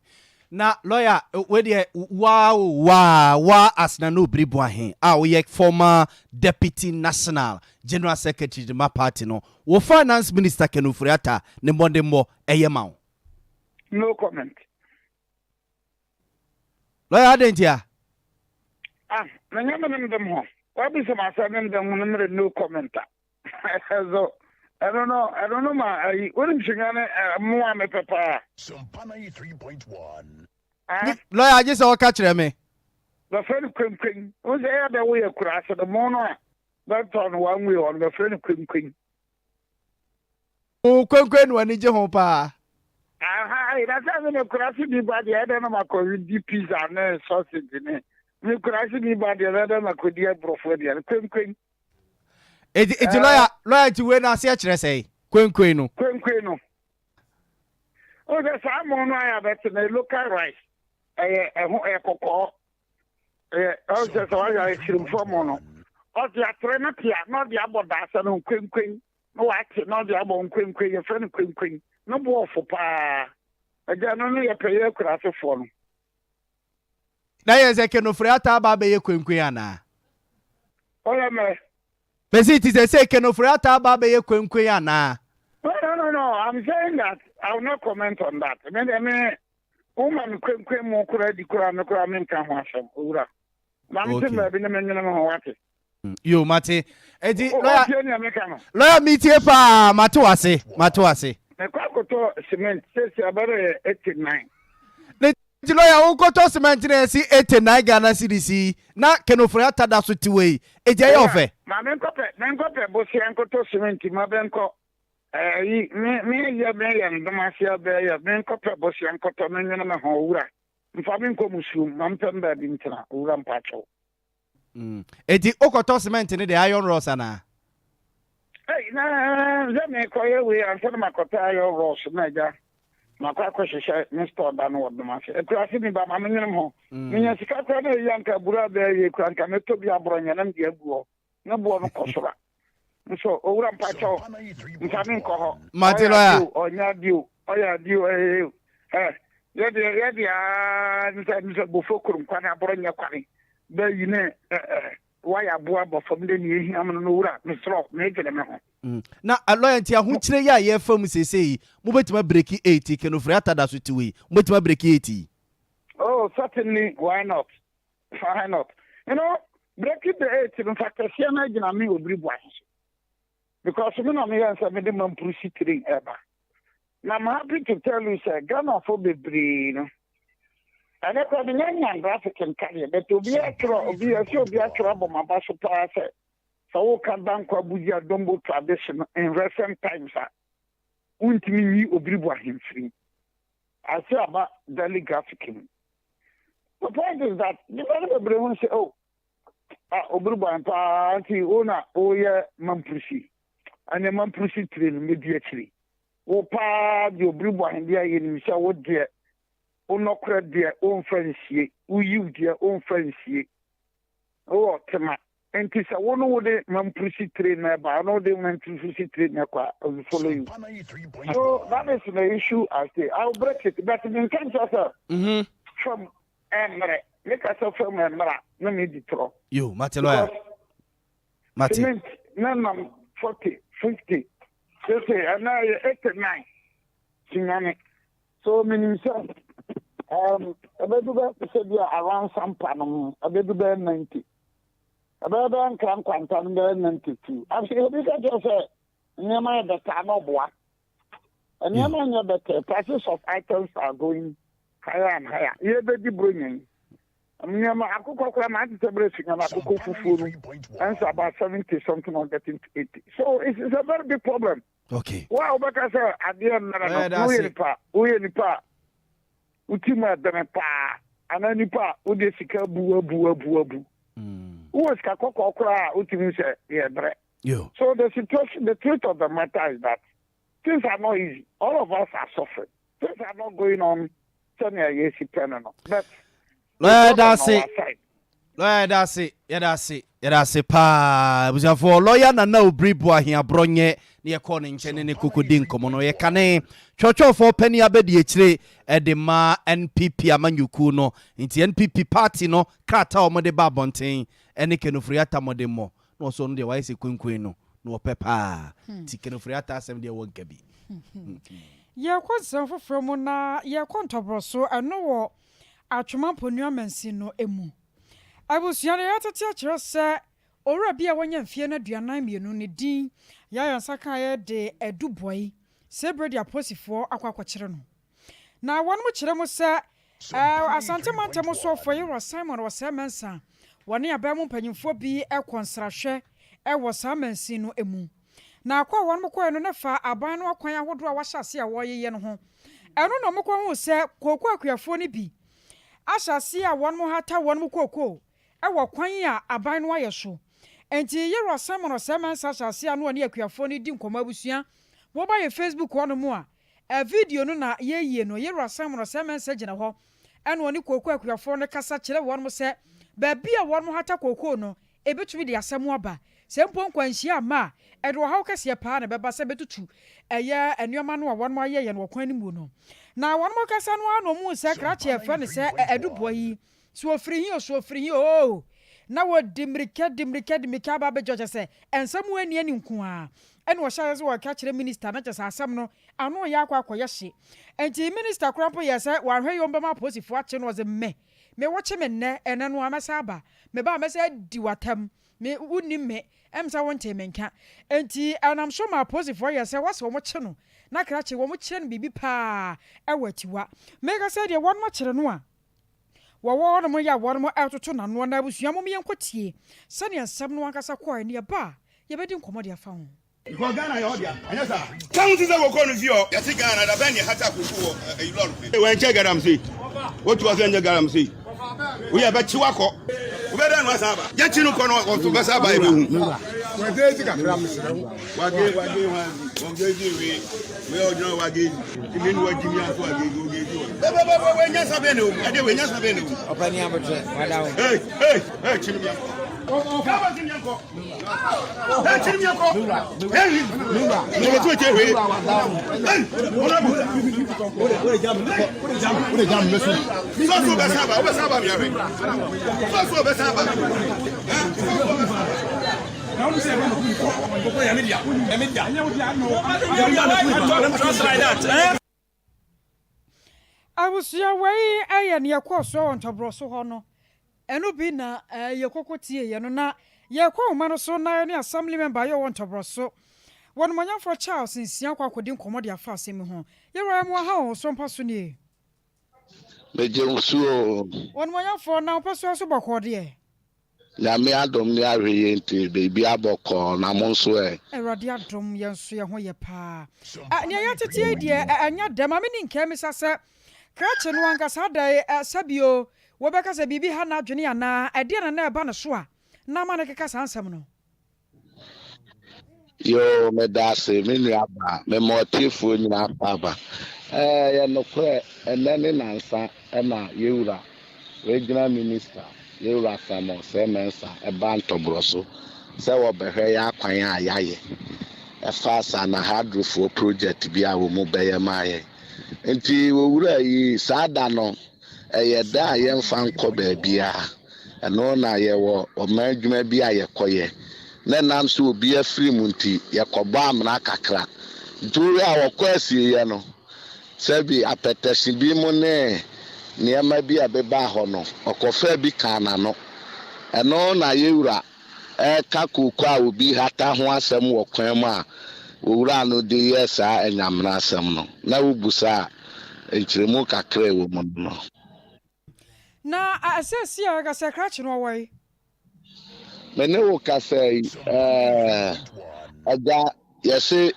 Na lawyer wei deɛ waa o waa waa as Nana Obiri Boahen a woyɛ former deputy national general secretary de ma party no wo finance minister Ken Ofori-Atta ne mmɔdemmɔ ɛyɛ ma wo?
No comment.
Lawyer adɛn ntia?
Ah, menyɛ me ne mdem ho. Wabisa me asɛm ne mdem ho no mere no comment a. So ɛno no ɛno no ma ayi wonim shinga ne mmoa mepɛ paa.
Ah? Lawyer agye sɛ ɔka kyerɛ me.
Bɛfrɛ no kwenkwen. Wo sɛ ɛyɛ dɛ woyɛ kura ase no mo no a bɛtɔ no one way hɔ no bɛfrɛ no kwenkwen.
Wo kwenkwen na w'ani gye ho paa.
Aha, na sɛ me ne kurase bi ba deɛ ɛdɛ na makɔ di pizza ne sausage ne me kurase bi ba deɛ ɛdɛ na makɔ di aborɔfo aduane kwenkwen.
Eti eti lɔya lɔya nti wei no aseɛ kyerɛ sɛn kwenkwen no.
Kwenkwen no. O sɛ saa mo no ayɛ abɛte no local rice ɛyɛ ɛho ɛyɛ kɔkɔɔ ɛyɛ ɔsɛ sɛ wayɛ ayɛ kyirimfoɔ mo no ɔde atere no te a na ɔde abɔ daasa no nkwenkwen na wate na ɔde abɔ nkwenkwen yɛfrɛ no kwenkwen no bo ɔfo paa agya no no yɛpɛ yɛ akurasefoɔ no.
Na yɛ sɛ Ken Ofori-Atta aba abɛyɛ kwenkwen anaa?
Ɔyɛ mmerɛ.
Mesi ti sɛ sɛ Ken Ofori-Atta aba abɛyɛ kwenkwen anaa?
No, no, no, no. I'm saying that I will not comment on that. Me de me wo ma me kwenkwen mu koraa di koraa me koraa menka ho asɛm owura. Ma me te baabi na menwene me ho wate.
Yo mate. Eti lawyer.
Wotie nea meka no.
Lawyer metie paa mate wase mate wase.
Mekɔ akɔtɔ cement sɛsi abɛrɛ yɛ 89.
Ne ti lawyer wokɔtɔ cement na yɛsi 89 Ghana cedis yi na Ken Ofori-Atta da so te wei eti ɛyɛ ɔfɛ.
Ma menkɔpɛ menkɔpɛ bosea nkɔtɔ cement ma bɛnkɔ ɛyi me me yɛ me yɛ ndomase abɛyɛ menkɔpɛ bosea nkɔtɔ menwene me ho owura mfa me nkɔ musuom ma mpɛ baabi ntena owura mpakyɛw.
Eti wokɔtɔ cement no deɛ iron rods anaa?
Ei, na sɛ mekɔyɛ wei ansa na makɔtɔ iron rods na agya makɔ akɔhyehyɛ me store da no wɔ Domase. Akurase ni ba ma menwenem ho. Menya sika koraa na ɛyi anka aburo a bɛyɛ yie koraa nka mɛtɔ bi aborɔ nyɛ na mede agu hɔ. Ne boɔ no kɔ soro a. Nso owura mpakyɛw mfa me nkɔ hɔ.
Mate
Ɔyɛ
lɔya.
ade o, ɔnyɛ ade o, ɔyɛ ade o, ɛyɛ o. Ɛ yɛdeɛ yɛdeɛ aa ne sɛ ne sɛ bofo kurom kwane aborɔ nyɛ kwane bɛyi ne ɛ ɛ wayɛ aboa bɔ fam de nea ehia me no no owura mesrɛ wo medwene me ho.
Na lɔya nti ahokyerɛ yi a yɛfa mu seesei yi mobɛtumi abreki eight Ken Ofori-Atta da so te hɔ yi mobɛtumi abreki eight yi?
Oh certainly why not why not you know breaking the eight no nfa kɛseɛ no agyina me obiri boahe so because me na meyɛ nsɛ mede mampuru train ɛba na I'm happy to tell you sɛ Ghanafoɔ bebree no ɛnɛ kora menya nya graphic nkadeɛ but obi atwerɛ obi ɛsɛ obi atwerɛ abɔ m'aba so paa sɛ sɛ woka Dankwa Bugia Dombo tradition in recent times a wontumi nyi obiri boahe mfiri mu ase aba daily graphic mu. The point is that nipa no bebree hu sɛ oh ah obiri bɔn paa nti wo na woyɛ mampurusi ɛne mampurusi tire no medi akyiri wo paa deɛ obiri bɔn deɛ yɛnim sɛ wo deɛ wo nɔkorɛ deɛ womfa nsie wo yiw deɛ womfa nsie wowɔ tema Nti sɛ wo no wode mampurusi tire na ɛba, ɔno wode mampurusi tire na ɛkɔ a, I will follow you. So that is the issue I say. I will break it, but menka nkyerɛ sɛ
Mhm.
fam ɛmmerɛ. Meka sɛ fam ɛmmerɛ a, na medi torɔ.
Yo, mate lawyer.
Because
Mate.
cement na nam 40, 50, sese ɛnɛ ɛyɛ 89 Sunyani. So menim sɛ um, ɛbɛdu bɛ sɛ bi a around Sampa no mu, ɛbɛdu bɛyɛ 90. Ɛbɛyɛ bɛyɛ nkra nkwanta no bɛyɛ 92. Afei obi ka kyerɛ sɛ nneɛma yɛ bɛtaa na ɔboa. Nneɛma nyɛ bɛtɛ. Prices of items are going higher and higher. Yɛbɛdi buronya yi. Nneɛma akokɔ koraa maa te sɛ berɛ sunya no akokɔ fufuo no ɛnso about 70 something or getting to 80. So it's, it's a very big problem.
Okay.
Wo a wobɛka sɛ adeɛ mmerɛ no,
Lawyer
na woyɛ
Dase.
nipa woyɛ nipa a wo ti mu ɛdene paa anaa nipa a wode sika abu abu abu abu. Wowɔ sika kɔkɔɔ koraa a wotumi sɛ yɛ brɛ.
Yo.
So the situation, the truth of the matter is that things are not easy. All of us are suffering. Things are not going on sɛnea yɛsi pɛ no no. But
Lawyer
with God on
Dase.
our side.
Lawyer yɛda ase, yɛda ase, yɛda ase paa. Abusuafoɔ, lawyer Nana Obiri Boahen Aborɔnyɛ ne yɛkɔɔ ne nkyɛn ne ne kɔkɔdi nkɔmmɔ no. Ɔyɛ kane twerɛtwerɛfoɔ panin abadiakyire de ma NPP amanyɔkuo no. Nti NPP party no krataa a wɔde ba abɔnten ne Ken Ofori-Atta mmɔdemmɔ na ɔsɛ ɔno deɛ wayɛ sɛ kwenkwen no na ɔpɛ paa. Nti Ken Ofori-Atta asɛm deɛ wɔnka bi.
Yɛkɔ nsɛm foforɔ mu na yɛkɔ ntɔbrɔso, ɛno wɔ Atwoma Mponua mansin no mu. Abusua no yɛatete akyerɛ sɛ owura bi a wanya mfeɛ no 42 ne din Yaya nsa kaeɛ de adu bɔe sɛ berɛ de apolisifoɔ akɔ akɔkyere no. Na wɔnom kyerɛ mu sɛ Asante mantam soɔfoɔ Yewura Simon Osei Mensah wɔne aban mu mpanyinfoɔ bi kɔ nsrahwɛ wɔ saa mansin no mu. Na kɔ a wɔnom kɔɛ no na fa aban no akwan ahodoɔ a wahyɛ aseɛ a wɔreyeyɛ no ho. Ɛno na wɔkɔhuu sɛ kooko akuafoɔ no bi ahyɛ aseɛ a wɔnom hata wɔnom kooko wɔ kwan a aban no ayɛ so. Enti Yewura Simon Osei Mensah hyɛ aseɛ a na ɔne akuafoɔ no redi nkɔmmɔ abusua wɔba yɛ Facebook hɔnom a video no na yɛyie no Yewura Simon Osei Mensah gyina hɔ ɛna ɔne kooko akuafoɔ no kasa kyerɛ wɔnom sɛ baabi a wɔnom hata kooko no Ebetumi de asɛm aba. Sɛ mpo nkwanhyia amma a, ɛde ɔhaw kɛseɛ paa na ɛbɛba sɛ ɛbɛtutu ɛyɛ nneɛma no a wɔn ayɛ yɛn wɔ kwan no mu no. Na wɔn kasa no ara na wɔhuu sɛ krakye a yɛfrɛ no sɛ Aduboa yi, sɛ ɔfiri he o, sɛ ɔfiri he oo, na wɔdi mmirika, di mmirika, di mmirika aba abɛgye ɔkyɛ sɛ nsɛm a ɛnni ani nko ara ɛna wɔhyɛ aseɛ sɛ wɔreka kyerɛ minista no kyɛ sɛ asɛm no ano reyɛ akɔ akɔyɛ hye. Enti minista koraa mpo yɛɛ sɛ wanhwɛ yie wɔbɛma apolisifoɔ akye no, ɔse me Me wo kye me nnɛ, ɛnnɛ no ara mɛsan aba. Me ba a, mɛsan adi w'atam. Me, wonnim me, ɛm sɛ wontee me nka. Enti ɛnam so maa apolisifoɔ yɛɛ sɛ wɔse wɔkye no, na krakye wɔkyerɛ no biribi paa wɔ atiwa. Meka sɛ deɛ wɔnom akyere no a wɔwɔ hɔnom yɛ a wɔnom retoto n'anoɔ. Na abusua mom yɛnkɔtie sɛdeɛ nsɛm no ankasa kɔɔɛ na yɛba a yɛbɛdi nkɔmmɔ de afa ho.
Because Ghana yɛ ɔdea, ɛnyɛ saa?
Ka ho te sɛ wɔkɔɔ no fie hɔ. Yɛse Ghana da bɛn ne yɛhata koko wɔ ɛyi lɔre kwan. Wei nkyɛ galamsey. Wotu ɔsɛ nkyɛ galamsey. Woyɛ bɛkye wakɔ. Wobɛdɛn no asan aba. Yɛkyi no kɔ no ɔso bɛsa aba yɛbɛhu.
Wagezi kakra mesrɛ wo.
Wage wage wagezi we we ɔgyina wagezi. Imi ni wagyi mi aso wagezi wagezi wɔ. Bɛbɛ bɛbɛ wɛ nyansa bɛn na omu. Ɛde wɛ nyansa bɛn na omu.
Ɔpɛ ni abotire wada wo.
Hey hey hey kyini mi akɔ.
Abusua wei yɛ nea ɛkɔɔ soɔ wɔ ntɔborɔ so hɔ no. Ɛno bi na yɛkɔkɔ tieeɛ no. Na yɛrekɔ nwoma no so na yɛne Assembly member a ɔwɔ ntɔborɔ so, Wɔnumonyamfoɔ Charles Nsia akɔ akɔdi nkɔmmɔ de afa asɛm yi ho. Yɛwura yɛn mo ha o, so mpa so nie?
Megye wo so o.
Wɔnumonyamfoɔ, na wo pɛsoa so bɔkɔɔ deɛ?
Nyame adom ne ahwɛyie nti biribiara bɔkɔɔ na mo nso ɛ?
Awurade adom yɛn nso yɛn ho yɛ paa. Ɛ nea yɛteteɛ yi deɛ ɛ ɛnyɛ dɛ. Ma me ni nkae misa sɛ krakye no ankasa adɛn ɛ sɛbi o wobɛka sɛ biribi ha n'adwene anaa ɛdeɛn na na ɛba ne so a na ama no keka saa nsɛm no?
Yoo medaase me nua baa, mema ɔtiefoɔ nyinaa akwaaba. Ɛyɛ nokorɛ ɛnɛ ne nansa na yɛwura Regional Minister yɛwura Samuel Osei Mensah ɛbaa Ntɔborɔ so sɛ wɔbɛhwɛ yɛ akwan a yayɛ ɛfa Sanahadrofoɔ project bi a wɔn bɛyɛ maa yɛn. Nti owura yi saa da no ɛyɛ da a yɛmfa nkɔ baabiara. Ɛno na yɛwɔ ɔman adwuma bi a yɛkɔyɛ, na ɛnam sɛ obi afiri mu nti, yɛkɔbɔ amena kakra. Nti wohwɛ a wɔkɔ asieeɛ no, sɛbi apɛtɛhye bi mu ne nneɛma bi a ɛbebaa hɔ no, ɔkɔfaa bi kaa n'ano. Ɛno na yɛwura reka kooko a obi hata ho asɛm wɔ kwan mu a owura no de yɛɛ saa anyamena asɛm no, na wobu saa a, nkyerɛmu kakra a ɛwɔ mu no no.
Na seesei a yɛka sɛ krakye no ɔwɔ he?
Me ne wo kasa yi, eh, Agya, yɛse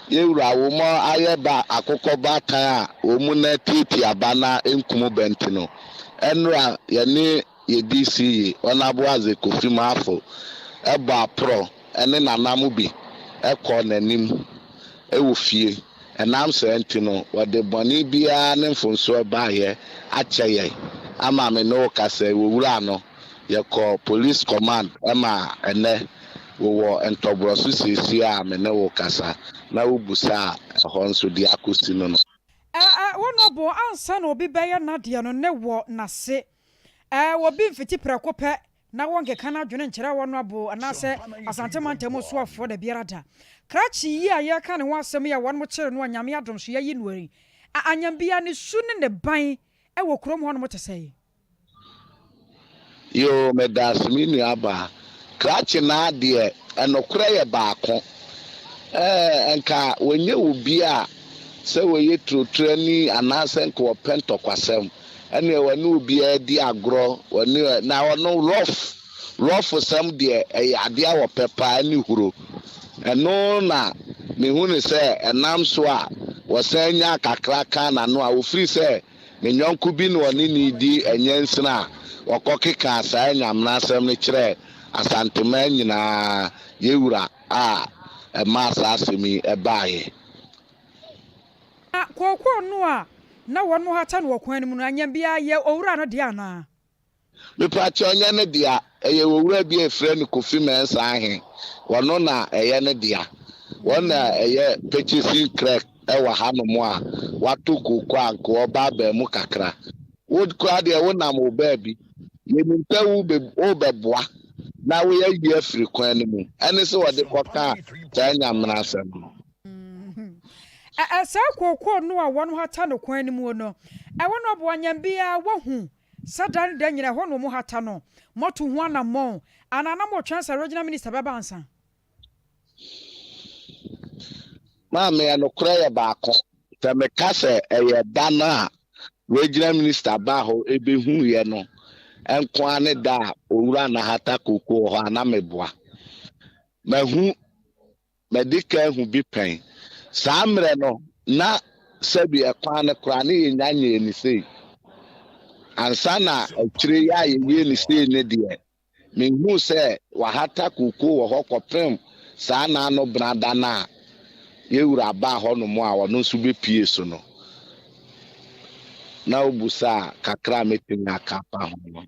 yɛwura wo mɔ ayɛ ba akokɔ baatan a wɔn na tiatia ba na nkum bɛ nti no, ɛnora yɛne yɛ DC yi, Honourable Isaac Kofi Marfo, bɔ aporɔ ne nana mo bi kɔɔ n'anim wɔ fie. Ɛnam saa nti no, wɔde bɔne biara ne mfomsoɔ baeɛ akyɛ yɛn ama me ne wo kasa yi, wɔwuraa no, yɛkɔɔ Police Command ma ɛnnɛ wowɔ ntɔborɔso seesei a me ne wo kasa na wobusa a ɛhɔ nso deɛ akɔsi no no.
Ɛ ɛ wo no bo ansa na obi bɛyɛ n'adeɛ no ne wɔ n'ase. Ɛ obi mfiti prɛko pɛ na wɔnkeka n'adwene nkyerɛ wɔn abo anaasɛ Asante mantam soafoɔ dabiara da. Krakye yi a yɛreka ne ho asɛm yi a wɔnom kyere no a Nyame adom so yɛayi no yi, a anyambia ne su ne ne ban wɔ kurom hɔnom te sɛn?
Yoo medase me nua baa. Krakye naa deɛ ɛnokorɛ yɛ baako ɛɛ nka wɔnyɛ obi a sɛ wɔyɛ turoturani anaasɛ nka wɔpɛ ntɔkwasɛm Ɛneɛ wɔne obiara di agorɔ, wɔne na ɔno rough, rough sɛm deɛ ɛyɛ adeɛ a wɔpɛ paa ɛne huro. Ɛno na mehu no sɛ ɛnam so a wɔsan nyaa kakra kaa n'ano a ɔfiri sɛ ne yɔnko bi na ɔne no redi anyansini a wɔkɔ kekaa saa anyamena asɛm no kyerɛɛ Asanteman nyinaa yɛwura a ɛmaa saa asɛm yi baeɛ.
Na kookoo no a na wɔhata no wɔ kwan no mu no, anyɛ biara yɛ owura no dea anaa?
Mepakyɛw, ɛnyɛ ne dea. Ɛyɛ owura bi a yɛfrɛ no Kofi Mensah Ahe. Ɔno na ɛyɛ ne dea. Wɔn na ɛyɛ purchasing clerk wɔ hanom a watɔ kookoo a anka ɔreba abaa mu kakra. Wo koraa deɛ wonam wo baabi. Yɛnim sɛ worebɛboa na woayi afiri kwan no mu. Ɛne sɛ wɔde kɔkaa saa Nyamena asɛm no.
Ɛ saa kookoo no a wɔhata no kwan no mu no, ɛhɔ no aboanyam biara wɔhu sɛ da ne da nyina ɛhɔ na wɔhata no. Moatu ho anammɔn anaa na motwɛn sɛ Regional Minister bɛba ansa?
Maame, nokorɛ yɛ baako. Sɛ meka sɛ ɛyɛ da no a Regional Minister baa hɔ bɛhuiɛ no nko ara ne da a Owura Nahata kookoo wɔ hɔ a, na meboa. Mahu Madi kan ahu bi pɛn. Saa mmerɛ no, na sɛbi ɛkwan no koraa ne yɛnnya nyɛɛ no sei. Ansa na akyire yi a yɛyɛɛ no sei no deɛ, mehuu sɛ wɔahata kookoo wɔ hɔ kɔpem saa naano benada no a yɛn wura baa hɔnom a ɔno nso bɛpuee so no. Na wobisa a, kakra a mɛtumi aka afa ho no.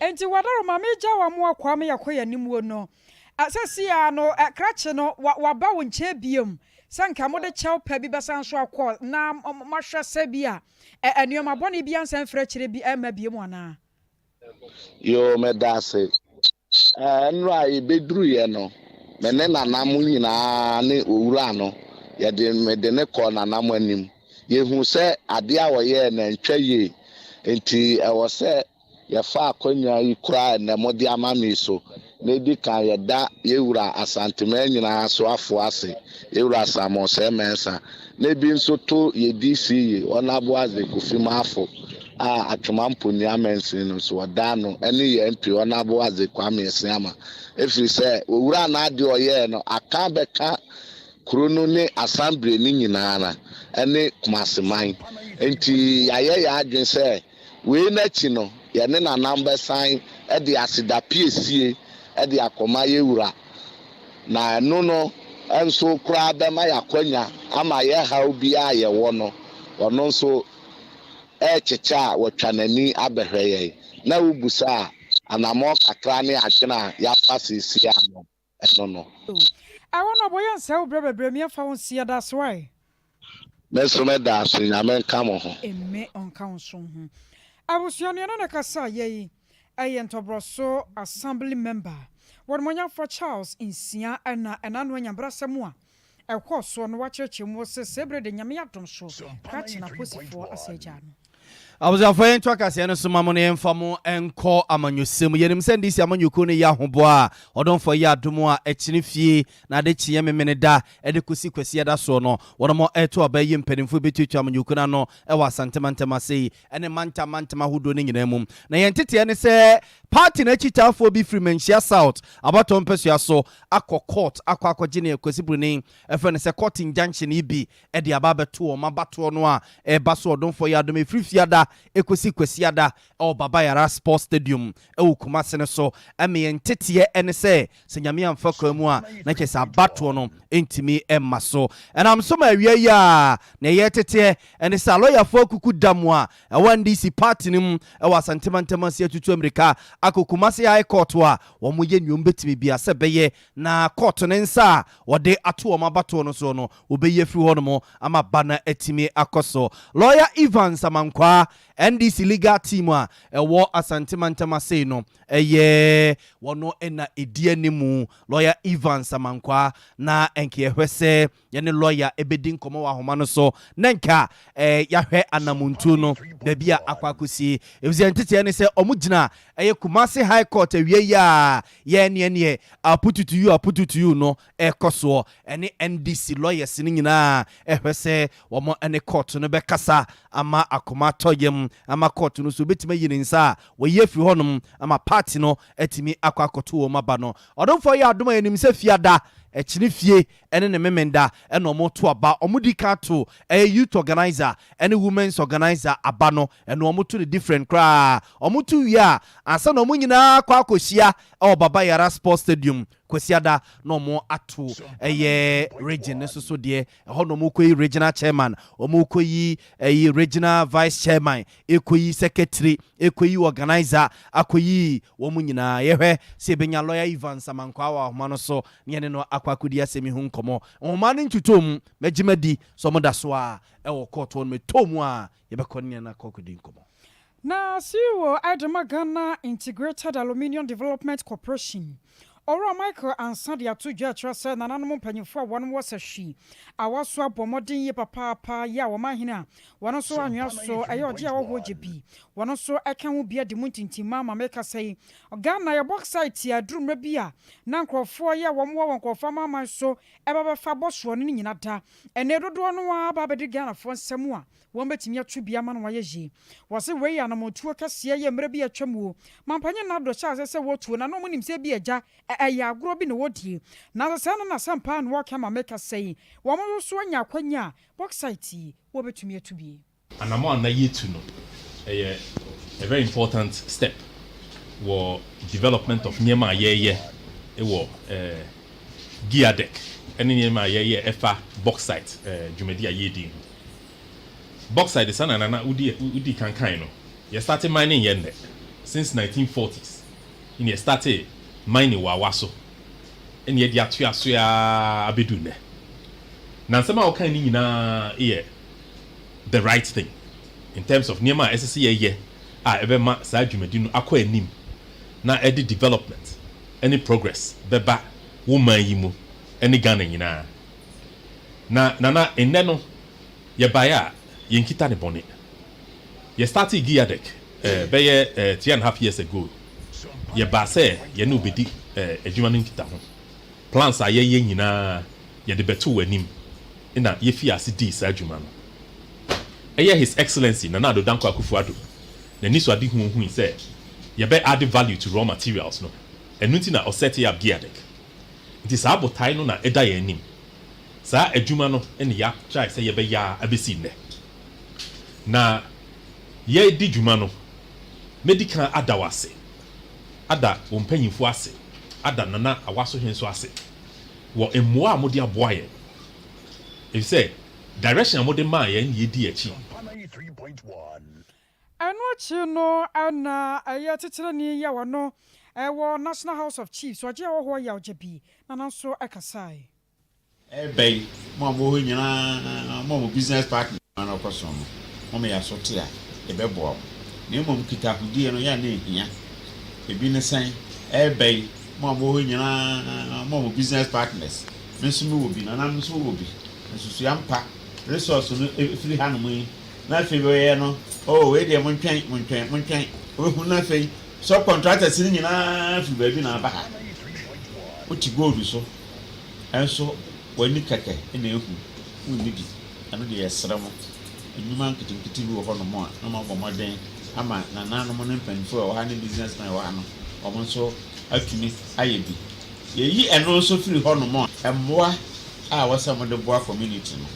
Enti Wadaroma megya wo amoa Kwame yɛkɔ yɛn anim o no sɛsi ara no krakye no waba wo nkyɛn biom sɛ nka mode kyɛw pa bi bɛsan so akɔ na moahwɛ sɛ bi a nnoɔma bɔne bi ansan mfiri akyire bi amma biom anaa.
Yoo medase. Ɛɛ nnora a yɛbɛduruiɛ no, me ne Nana mo nyinaa ne owura no, yɛde mede no kɔɔ Nana mo anim. Yɛhuu sɛ adeɛ a ɔyɛɛ no antwa yie, nti ɛwɔ sɛ yɛfa akwannya yi koraa a ɛnnɛ mode ama me yi so na ɛdi kan yɛda yɛn wura Asanteman nyinaa so afoa ase, yɛn wura Samuel Osei Mensah, na ebi nso to yɛn DC yi, Honourable Isaac Kofi Marfo a Atwoma Mponua Mansin no nso ɔda ano, ɛne yɛn MP Honourable Isaac Kwame Asiamah, ɛfiri sɛ owura no adeɛ ɔyɛɛ no aka abɛka kuro no ne Asanbire no nyinaa ara ɛne Kumasi man, nti yɛayɛ yɛn adwene sɛ Wei no akyi no, yɛne Nana bɛsan de aseda piesie de akɔma yɛn Wura, na ɛno no nso koraa bɛma yɛn akwanya ama yɛn haw biara a yɛwɔ no, ɔno nso rekyekyɛ a watwa n'ani abɛhwɛ yɛn. Na wobisa a, anammɔn kakra ne adwene a yɛafa seesei ara no, ɛno no.
Ɛwɔ no ɔbɔ yɛn nsɛe wo brɛ bebree me yɛnfa wo nsi yɛda ase wai.
Me nso me da ase Nyame nka mo ho.
Mme ɔnka wo nso ho. Abusua nea ɔne no kasa yɛ yi yɛ Ntɔbrɔso Assembly Member Wɔnmɔnyamfoɔ Charles Nsia na ɛna ano anya mbrasɛm a ɛkɔɔ soɔ no wakyerɛkyerɛ mu ɔse sɛ bere de Nyame adom so krakye na aposifoɔ asɛ agyaa no.
Abusuafoɔ yɛnto akaseɛ no so ma mo na yɛmfa mo nkɔ amanyɔsɛm mu. Yɛnim sɛ NDC amanyɔkuo no yɛ ahoboa a ɔdomfoɔ yɛ adom a ɛkyene fie na ade kyeɛ Memeneda de kɔsi Kwasiada soɔ no wɔnom reto aba ayi mpanimfoɔ bɛtuatua amanyɔkuo no ano wɔ Asante mantam ase yi ne mantam mantam ahodoɔ no nyinaa mu. Na yɛn nteteɛ ne sɛ party no akyitaafoɔ bi firi Manhyia South abatoɔ mpasua so akɔ court akɔ akɔgye neɛ Kwasi Broni frɛ no sɛ court injunction yi bi de aba abɛto wɔn abatoɔ no a ɛreba so Ɔdomfoɔ yɛ adom ɛfiri Fiada kɔsi Kwasiada wɔ Baba Yara Sports Stadium wɔ Kumasi no so. Ɛma yɛn nteteɛ ne sɛ, sɛ Nyame amfa kwan mu a, na kyerɛ sɛ abatoɔ no ntumi mma so. Ɛnam so ma awia yi a nea yɛreteteɛ ne sɛ alɔyafoɔ akuku dam a ɛwɔ NDC party no mu wɔ Asante mantam ase atutu ammirika akɔ Kumasi High Court a wɔyɛ nea wɔbɛtumi biara sɛ ɛbɛyɛ na kɔɔto no nsa a wɔde ato wɔn abatoɔ no soɔ no, wɔbɛyi afiri hɔnom ama ba no atumi akɔ so. Lɔya Evans Amankwaa, NDC legal team a ɛwɔ Asante mantam ase no, ɛyɛ wɔn na ɛdi animu. Lɔya Evans Amankwaa, na nka yɛhwɛ sɛ yɛne lɔya bɛdi nkɔmmɔ wɔ ahoma no so na nka yɛahwɛ anamontuo no baabi a akɔ akɔsie. Ɛfiri sɛ nteteɛ ne sɛ wɔgyina ɛyɛ Kumasi High Court awia yi a yɛn neɛ neɛ apututuyu apututuyu no ɛrekɔ soɔ ɛne NDC lawyers no nyinaa ɛhwɛ sɛ wɔn ne court no bɛkasa ama akoma atɔ yam ama court no nso bɛtumi ayi ne nsa a wɔyi afiri hɔnom ama party no atumi akɔ akɔto wɔn aba no. Ɔdomfoɔ yɛ adom a yɛnim sɛ Fiada ɛkyene fie ɛne ne Memenda ɛna ɔmo to aba. Ɔmo di kan to ɛyɛ youth organiser ɛne women's organiser aba no ɛno ɔmo to no different koraa. Ɔmo to wie a ansa na ɔmo nyinaa akɔ akɔhyia ɛwɔ Baba Yara Sports Stadium Kwasiada na ɔmo ato ɛyɛ region no soso deɛ. Ɛhɔ na ɔmo kɔ yi regional chairman, ɔmo kɔ yi ɛyi regional vice chairman, ɛkɔ yi secretary, ɛkɔ yi organiser, akɔ yi wɔn nyinaa. Yɛhwɛ sɛ yɛbɛnya lawyer Evans Amankwaa wɔ ahoma no so na yɛne no akɔ akɔdi asɛm yi ho nkɔmmɔ. Nhoma no ntotɔɔ mu, mɛgye madi sɛ wɔda so ara wɔ kɔɔto hɔ no, metɔɔ mu a yɛbɛkɔ ne yɛne no akɔ akɔdi nkɔmmɔ.
Na CEO de ma Ghana Integrated Aluminium Development Corporation, Owura Michael Ansah de ato dwa kyerɛ sɛ nananom mpanyimfo a wɔn wɔ sahwi a wɔaso abɔ mmɔden yie papaapa yɛ a wɔn ahene a wɔn nso anwea so ɛyɛ ɔgye a wɔhoɔ gye bi wɔn nso ɛka ho bi adi mu ntintimma ma mekasa yi Ghana yɛ bauxite a aduru mmerɛ bi a na nkurɔfoɔ yɛ wɔn wɔ wɔ nkurɔfoɔ amanaman so ɛba bɛfa bɔ soɔ no ne nyina da ɛnɛ dodoɔ no ara aba abɛdi Ghanafoɔ nsam a wɔn bɛtumi ato bi ama no ayɛ yie. Wɔse wei yɛ anamontuo kɛseɛ yɛ mmerɛ bi a atwa mu o. Mampanyin Nado hyɛɛ aseɛ sɛ wɔtuo na na wɔn nim sɛ ebi agya ɛ ɛyɛ agorɔ bi na wɔdie. Nanso sɛɛ na n'asɛm paa na wɔreka ma meka sɛi. Wɔn nso so anya akwanya a bauxite yi wɔbɛtumi atu bi.
Anamɔn a na yɛtu no ɛyɛ a very important step wɔ development of nneɛma a yɛyɛ wɔ GIADEC ne nneɛma a yɛyɛ ɛfa bauxite dwumadi a yɛredi ho. Bauxite saa na Nana wodi wodii kan kae no, yɛ starte mining yɛ nnɛ, since 1940s na yɛ starte mining wɔ Awaso ɛna yɛde atoa so ara abɛdu nnɛ. Na nsɛm a wokae no nyinaa yɛ the right thing in terms of nneɛma a ɛsɛ sɛ yɛyɛ a ɛbɛma saa dwumadi no akɔ anim na ɛde development ne progress bɛba wo man yi mu ne Ghana nyinaa. Na Nana, nnɛ no yɛbaeɛ a yɛnkita ne bɔne. Yɛ startee GIADEC bɛyɛ 3½ years ago, yɛbaa sɛ yɛne wo bɛdi adwuma no nkitaho. Plans a yɛyɛ nyinaa yɛde bɛtoo w'anim na yɛfii ase dii saa dwuma no. Ɛyɛ His Excellency Nana Addo Dankwa Akufo-Addo n'anisoadehu ohui sɛ yɛbɛ add value to raw materials no, ɛno nti na ɔsɛtee up GIADEC. Nti saa botae no na ɛda yɛn anim. Saa adwuma no na yɛatrae sɛ yɛbɛyɛ ara abɛsi nnɛ. Na yɛredi dwuma no, mɛdi kan ada wo ase, ada wo mpanyimfoɔ ase, ada Nana Awasohene nso ase wɔ mmoa a mode aboa yɛn. Efisɛ direction a mode maa yɛn na yɛdii akyi.
Ɛno akyi no na ɛyɛ titenani yi a ɔno wɔ National House of Chiefs, ɔgye ahɔhoɔ yaw Gyebi, na nanso kasae.
Ɛreba yi, mo a mowɔ hɔ nyinaa, mo a mo business partner no kɔ so no, moma yɛn aso te a, yɛbɛboa mo. Na mmom nkitahodie no, yɛ a na ɛhia. Ebi ne sɛn? Ɛreba yi, mo a mowɔ hɔ nyinaa, mo a mo business partners, me nso mewɔ bi, nananom nso wɔ bi, nsusuiɛ ampa, resource no firi hanom yi, na afei bɛyɛ no, oh, wei deɛ montwɛn, montwɛn, montwɛn. Wobɛhu na afei subcontractors no nyinaa firi baabi na aba ha. Wote gold so. Nso w'ani kɛkɛ na ehu, wonni bi. Ɛno deɛ yɛsrɛ mo, nnwuma nketenkete bi wɔ hɔnom a na moabɔ mmɔden ama nananom ne mpanimfoɔ a ɛwɔ ha ne business men a ɛwɔ ha no, wɔn nso atumi ayɛ bi. Yɛyi ɛno nso firi hɔnom a, mmoa a ɛwɔ sɛ mode boa community no,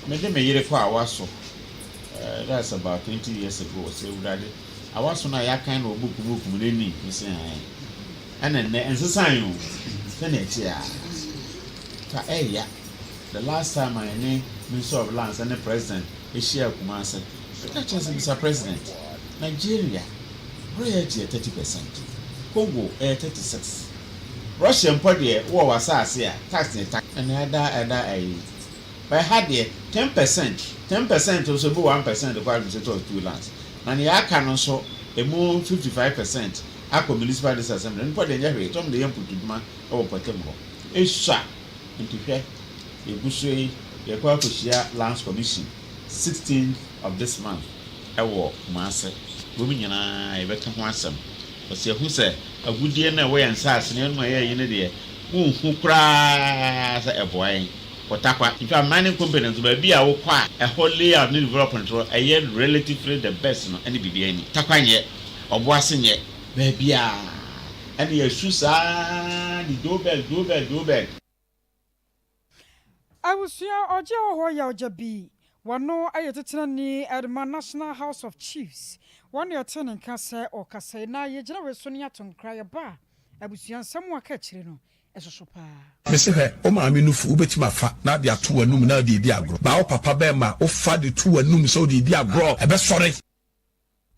mede me yere kɔ Awaso, that's about 20 years ago, ɔsɛ Awurade, Awaso no a yɛakan no wɔ book mu book mu no ɛni? Mese ae. Ɛna nnɛ ɛnsesae o, sɛnea ɛte ara. Fa ɛɛya, the last time a yɛne Minister of Lands ne President hyiaa Kumase, meka kyerɛɛ sɛ Mister President, Nigeria royalty yɛ 30%, Congo ɛyɛ 36, Russia mpo deɛ wowɔ w'asaase a tax ne tax. Ɛna ɛda ɛda ɛyi. But ɛha deɛ 10%, 10% nso ebi 1% kɔ administrator of two lands, na nea aka no nso emu 55% akɔ Municipal District Assembly no mpo deɛ ɛnyɛ hwee, sɛ wɔde yɛ mpotudwuma wɔ mpɔtam hɔ. Esua nti hwɛ, yɛgu so yi, yɛrekɔ akɔhyia Lands Commission 16th of this month wɔ Kumase. Kurom nyinaa yɛbɛka ho asɛm. Because yɛahu sɛ agudeɛ no a ɛwɔ yɛn nsaase no, yɛnom a ɛyɛ ayi no deɛ, wonhu koraa sɛ ɛboa yɛn. Kɔtakwa. In fact, mining company nso, baabi a wokɔ a ɛhɔ layout ne development no ɛyɛ relatively the best no ɛne biribiara nni. Takwa nyɛ. Ɔboase nyɛ baabiaa ɛna yɛsu saa de Joburg Joburg Joburg.
Abusua ɔgye wɔ hɔ yɛ ɔgya bi. Wɔno yɛ titenani de ma National House of Chiefs. Wɔn na yɛtee ne nka sɛ ɔrekasa yi. Na yɛgyina wei so ne yɛato nkra. Yɛba a, abusua nsɛm a aka akyire no, ɛsoso paa.
Mese hwɛ, wo maame nufu wobɛtumi afa na ade ato w'anum na wode redi agorɔ, but wo papa bɛrima wofa de to w'anum sɛ wode redi agorɔ, ɛbɛsɔre.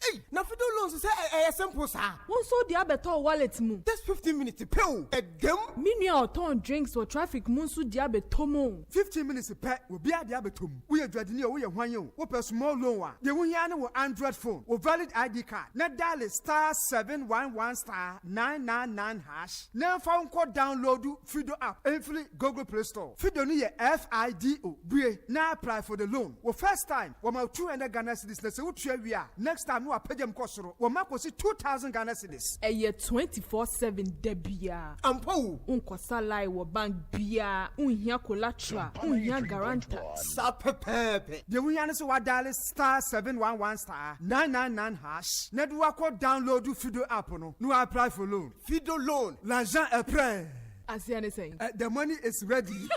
Ei na fido loans sɛ ɛyɛ simple saa.
Wo nso wode abɛtɔ wo wallet mu.
Just 15 minutes pɛ o, ɛdam.
Me nua a ɔtɔn drinks wɔ traffic mu nso de abɛtɔ mu o.
15 minutes pɛ, obiara de abɛtɔ mu. Woyɛ dwadini o, woyɛ hwan o, wopɛ small loan a, deɛ wohia ne wo Android phone, wo valid ID card, na dial *711*999# na ɛmfa wo nkɔ download Fido app mfiri Google Play Store. Fido no yɛ F-I-D-O. Bue na apply for the loan. Wo first time, wɔma wo 200 Ghana cedis na sɛ wotua wie a, next time no wapagya mu kɔ soro, wɔma kɔsi 2000 Ghana cedis.
Ɛyɛ 24/7 da biara.
Ampa o!
Wonkɔsa line wɔ bank biara, wonhia collateral, wonhia guarantor.
Saa pɛpɛɛpɛ. Deɛ wohia ne sɛ woadiale *711*999# na de woakɔ download Fido app no na woapply for loan. Fido loan, l'argent est prêt.
Aseɛ ne sɛn?
The money is ready.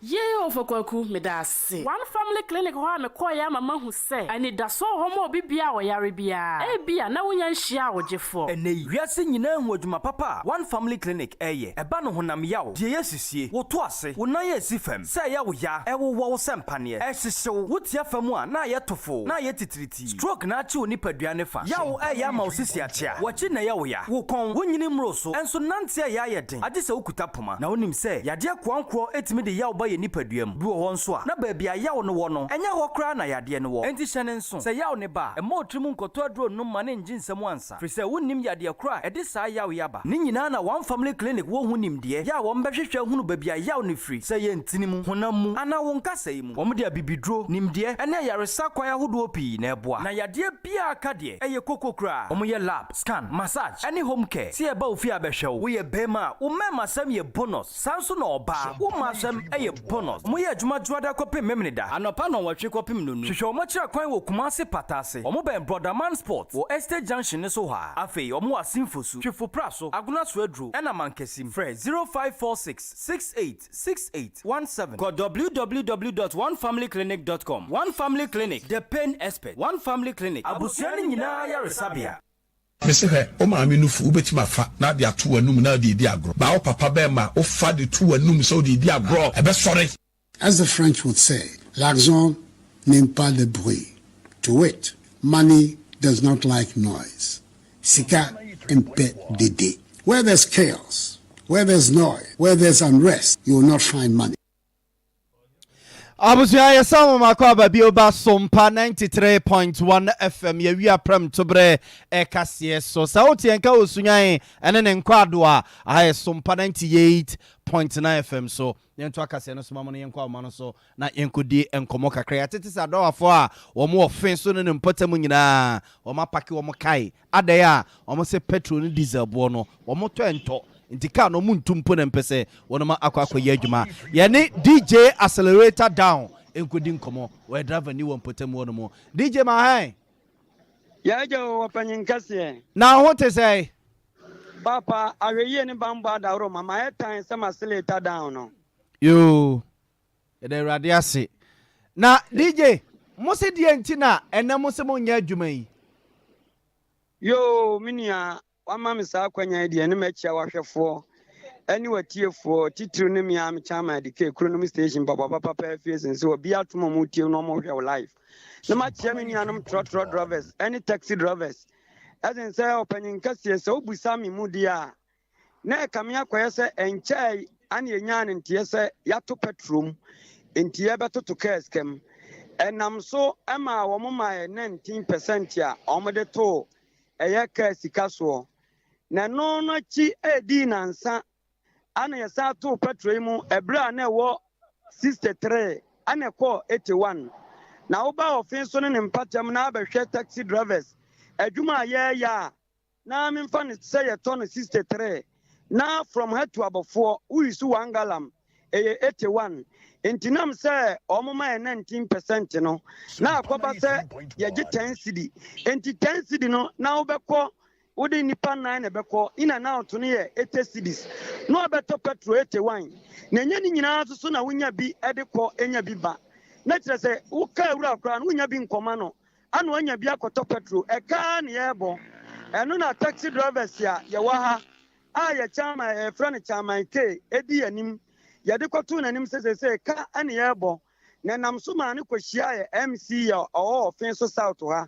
Yei Ɔfa Kwaku, meda ase. One Family Clinic hɔ a mekɔeɛ ama mahu sɛ anidasoɔ wɔ hɔ ma obi biara a ɔyare biara. Ebia na wonnya nhyiaa wo gyefoɔ.
Ɛnnɛ yi, wiase nyinaa hu adwuma papa a One Family Clinic reyɛ. Ɛba no honam yaw, deɛ ɛyɛ sisie, wo to ase, wo nan a ɛsi fam, sɛ ɛyɛ wo ya, ɛwowɔ wo sɛ mpaneɛ, ɛhyehye wo, wotia fam a na ayɛ tofoo, na ayɛ titiritii, stroke na akye wo nipadua no fa, yaw reyɛ ama wo sisi akyea, w'akyi na ɛyɛ wo ya, wo kɔn, wonyini mmoro so, nso nante a ɛyɛ ayɛ den, agye sɛ wokuta poma. Na wonim sɛ yadeɛ koankorɔ tumi de yaw ba yɛn nipadua mu. Bi wɔ hɔ nso a, na baabi a yaw no wɔ no, ɛnyɛ hɔ koraa na yadeɛ no wɔ. Enti hyɛ no nso, sɛ yaw no ba a, mma wo tirim nkɔtɔ aduro nnom ma no nngye nsam ansa, firi sɛ wonnim yadeɛ korɔ a ɛde saa yaw yi aba. Ne nyinaa na One Family Clinic wɔ ho nimdeɛ yɛ a wɔbɛhwehwɛ ahunu baabi a yaw no firi, sɛ ɛyɛ ntini mu, honam mu, anaa wo nkasɛe mu. Wɔde abibiduro, nimdeɛ, ne ayaresa kwan ahodoɔ pii na ɛboa. Na yadeɛ biara ka deɛ, ɛyɛ koko koraa. Wɔyɛ lab, scan, massage, ɛne home care. Sɛ yɛba wo fie a bɛhwɛ wo. Woyɛ barima a, wo mmarimasɛm yɛ bonus. Saa nso na ɔbaa, wo mmaasɛm yɛ bonus. Wɔyɛ adwuma Dwoada kɔpem Memeneda, anɔpa nnɔnwɔtwe kɔpem nnonu. Hwehwɛ wɔn akyiri akwan wɔ Kumasi Pata ase. Wɔn bɛn Brɔdaman Sport wɔ Estate Junction no so hɔ ara. Afei wɔn wɔ Asin Fosu, Twefo Praso, Agona Soaduro, ɛna Mankasim. Frɛ 0546 68 68 17. Kɔ www dot onefamilyclinic dot com. One Family Clinic, the pain expert. One Family Clinic, abusua no nyinaa ayaresabea.
Mese hwɛ, wo maame nufu wobɛtumi afa na ade ato w'anum na ade adi agorɔ, but wo papa bɛɛma wofa de to w'anum sɛ wode redi agorɔ, ɛbɛsɔre.
As the French would say, l'argent n'aime pas le bruit. To wit, money does not like noise. Sika mpɛ dede. Where there's chaos, where there's noise, where there's unrest, you will not find money.
Abusua yɛsan wɔn akɔ aba bio ba Sompa 93.1 FM yɛwia prɛm toberɛ ɛkaseɛ so sɛ wote yɛn ka wɔ Sunyan ɛne ne nkɔ adoa aha yɛ Sompa 98.9 FM so yɛnto akaseɛ no so ma mo no yɛnkɔ ahoma no so na yɛnkɔdi nkɔmmɔ kakra yɛatete sɛ adɔwafoɔ a wɔn wɔ fe so ne ne mpɔtam nyinaa wɔn apake wɔn kae Adɛn a wɔn se petrol ne diesel boɔ no wɔn tɔ ɛntɔ nti car no wɔn ntu mpo na mpɛ sɛ wɔnom akɔ akɔ yɛ adwuma. Yɛne DJ Accelerator Down nkɔdi nkɔmmɔ. Ɔyɛ driver ni wɔ mpɔtam hɔ nom. DJ Mahan.
Yɛagya o, ɔpanyin kɛseɛ.
Na wo ho te sɛn?
Paapa, ahwɛyie ne banbɔ adaworo ma mayɛ tan sɛ m'accelerator down no.
Yoo, yɛda Awurade ase. Na DJ, mo se deɛ nti na ɛnɛ mo se mo nyɛ adwuma yi?
Yoo, me nua, woama me saa akwanya yi deɛ ne makyia w'ahwɛfoɔ ne w'atiefoɔ, titiriw ne me ara me chairman Adike Kuronom Station mpaboa papapa afie sen sɛ obi atom ɔmo tie na ɔmo hwɛ wo live. Na makyia me nuanom trɔtrɔ drivers ne taxi drivers. Ɛsen sɛ ɔpanyin kɛseɛ sɛ wobusa me mu deɛ a, Na ɛkame akɔyɛ sɛ ɛnkyɛe ana yenyaa no nteɛ sɛ yɛato pɛtro mu, enti yɛrebɛtoto kaa sika mu. Ɛnam so maa wɔmaa yɛn 19 pɛsɛnte a wɔde too ɛyɛ kaa sika soɔ. Na ɛno no akyi ɛredii nnansa ana yɛsan too pɛtro yi mu ɛberɛ a na ɛwɔ 63 ana ɛkɔɔ 81. Na woba ɔfe so ne ne mpatam na abɛhwɛ taxi drivers adwuma a yɛreyɛ a, Na memfa no sɛ yɛtɔ no 63 na from ha to abɔfoɔ wo use one gallon ɛyɛ 81 nti nam sɛ wɔn ma yɛ 19 percent no na akɔba sɛ yɛgye 10 cedi nti 10 cedi no na wobɛkɔ wode nnipa nan na ɛbɛkɔ in and out no yɛ 80 cedis na wabɛtɔ petrol 81 na ɛnyɛ ne nyinaa nso so na wonya bi de kɔ nya bi ba na kyerɛ sɛ woka awura koraa no wonya bi nkɔma no Ana wanya bi akɔtɔ petrol? Ɛka ara na yɛrebɔ. Ɛno na taxi drivers a yɛwɔ ha a yɛ chairman a yɛfrɛ no Chairman K di yɛn anim. Yɛde kɔtoo n'anim sɛ seesei ka na yɛrebɔ. Na ɛnam so maa no kɔhyiaa yɛ MC a ɔwɔ Ɔfenso South ha.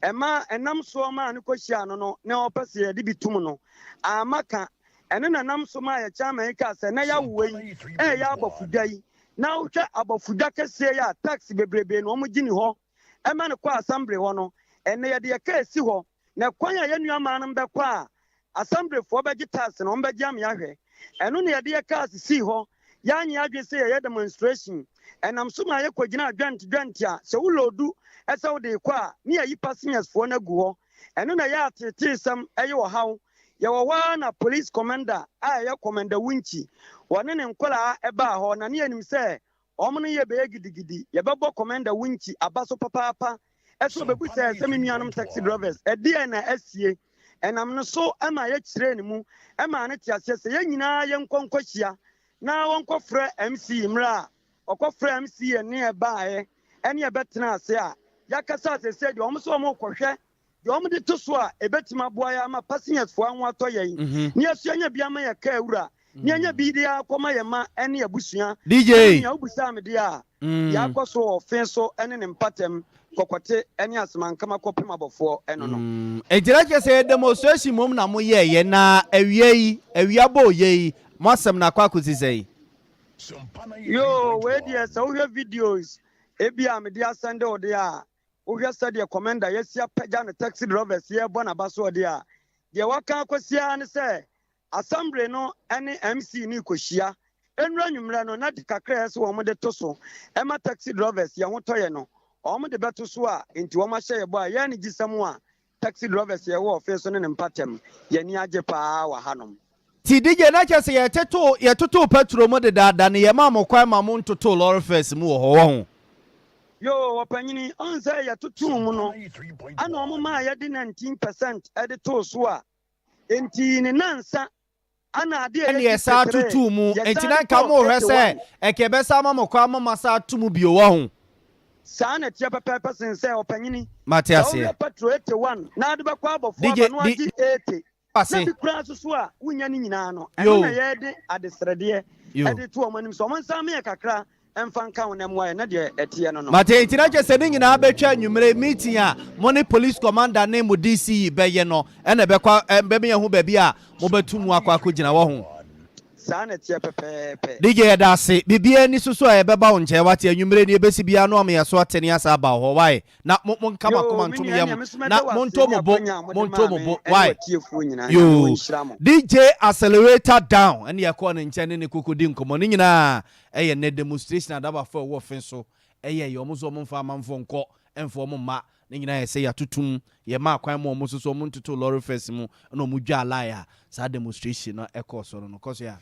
Ɛma ɛnam soɔ maa no kɔhyiaa no no na ɔpɛ sɛ yɛde bi tom no. Amma ka. Ɛno na ɛnam so maa yɛ chairman yi kaa sɛ na yɛawowa yi ɛreyɛ abɔfodwa yi. Na wohwɛ abɔfodwa kɛseɛ yi a taxi bebrebe na wɔgye ni hɔ. ɛma no kɔ asɛmble hɔ no, ɛnnɛ yɛde yɛn kaa si hɔ, na kwan a yɛn nuammaanom bɛkɔ a asɛmblefoɔ bɛgye tax no, wɔbɛgye ama yɛahwɛ. Ɛno na yɛde yɛn kaa sisii hɔ. Yɛanyɛ adwene sɛ yɛyɛ demonstration. Ɛnam so maa yɛkɔgyinaa dwɛnt dwɛnt a sɛ wo loodu sɛ wode rekɔ a, ne yɛayi passengers foɔ no agu hɔ. Ɛno na ɛyɛ ateeteesɛm, ɛyɛ ɔhaw. Yɛwɔ hɔ ara na police commander a ɛyɛ Commander Wunkyi, wɔne ne nkwadaa baa hɔ, na ne yɛnim sɛ Wɔn no yɛ bɛyɛ gidigidi. Yɛbɛbɔ Commander Winkyi aba so papaapa. Ɛso ɔbɛbusaɛ sɛ me nuanom taxi drivers, ɛdeɛn na asie? Ɛnam no so ma yɛkyerɛɛ ne mu maa no te aseɛ sɛ yɛn nyinaa yɛnkɔ nkɔhyia na wɔnkɔfrɛ MC mmerɛ a. ɔkɔfrɛɛ MCA ne ɛbaeɛ ɛne ɛbɛtenaa ase a yɛakasa a seesei deɛ wɔn nso wɔrekɔhwɛ deɛ wɔde to so a ɛbɛtumi aboa yɛn ama passengers foɔ ho atɔ yɛn na yɛso yɛanya bi ama yɛn kaa wura na yɛanya bi de akɔma yɛn mma ne abusua.
DJ.
Ɛne nea wobisaa me deɛ a, deɛ akɔ so wɔ ɔfe so ne ne mpatam, Kɔkɔte ne Asemankama kɔpem abɔfoɔ no no.
Enti na kyerɛ sɛ ɛyɛ demonstration mmom na moyɛeɛ na awia yi, awia bɔɔ yɛ yi, mo asɛm no akɔ akɔsi sɛn?
Yoo, wei deɛ sɛ wohwɛ videos ebi a mede asɛnde wo deɛ a, Wohwɛ sɛdeɛ Commander yɛasi apagya no taxi drɔvɛs yɛrebɔ n'aba soɔ deɛ a, deɛ waka akɔsi ara ne sɛ Assembly no ne MC no rekɔhyia. Nnora anwummerɛ no, na de kakra a ɛsɛ sɛ wɔde to so ma taxi drɔvɛs yɛn ho tɔ yɛn no, wɔde bɛto so a enti wɔahyɛ yɛn bɔ a ɛyɛ anigyesɛm a taxi drɔvɛs yɛwɔ ɔfe so ne ne mpatam, yɛn ani agye pa ara wɔ hanom.
Nti DJ na kyerɛ sɛ yɛtetoo yɛtotoo pɛtro mu dedaada no yɛmaa mo kwan ma mo ntotoo lɔre fares mu wɔ hɔ wahu?
Yoo, ɔpanyini, ɔn sɛ yɛtotoo mu no, ɛna wɔn maa yɛde 19 percent de too so a, enti ne nansa ɛna adeɛ a
Ɛna
yɛsi
yɛsan
petree,
totoo mu, enti
yɛsan
na
de
nka
kɔɔ
morehwɛ sɛ
81.
ɛka yɛbɛsan ama mo kwan ama moasan ato mu bio, wahu?
Saa na ɛteɛ pɛpɛɛpɛ sen sɛ, ɔpanyini,
Mate
sɛ
aseɛ.
wohwɛ petrol 81 na ade bɛkɔ abɔfoɔ
DJ,
aba na
D,
wagye 80, Na
ase.
bi koraa nso so a wonnya ne nyinaa no, ɛno
Yoo.
na yɛde adesrɛdeɛ
Yoo.
de to wɔn anim sɛ wɔnsan mmeyɛ kakra mfa nka ho na mmoa yɛn, na deɛ ɛteɛ no no.
Mate, nti na kyerɛ sɛ ne nyinaa bɛtwa anwummere meeting a mo ne police commander ne mo DC bɛyɛ no ɛna ɛbɛkɔ ɛ bɛma yɛahu baabi a mobɛto mu akɔ akɔgyina, wahu?
Saa na ɛteɛ pɛpɛɛpɛ.
DJ yɛda ase, biribiara nni so so a yɛbɛba wo nkyɛn, wate, anwummere nea ɛbɛsi biara no ama yɛaso ate ne yɛasan aba wo hɔ, wai? Na mo monka mo
Yoo,
akoma
me
ntom
nua,
yam
ɛnneɛ me nso
na
mɛda wo ase
monto
ne
mo bo,
akwanya a mode
monto
maa
mo
me
bo,
ne
wai?
w'atiefoɔ nyinaa. Nyame
Yoo,
ɔnhyira mo.
DJ accelerator down ɛne yɛkɔɔ ne nkyɛn ne ne kɔkɔdi nkɔmmɔ, ne nyinaa ɛyɛ nnɛ demonstration adabafo a ɛwɔ ɔfe so ɛyɛeɛ, wɔn nso wɔn mfa amanfoɔ nkɔ ɛmfa wɔn mma, ne nyinaa yɛ sɛ yɛatotom, yɛmaa kwan ma wɔn nso so wɔn ntoto lorry fares mu ɛna wɔn dwaa line a saa demonstration no ɛkɔɔ so no no, kɔ so ya.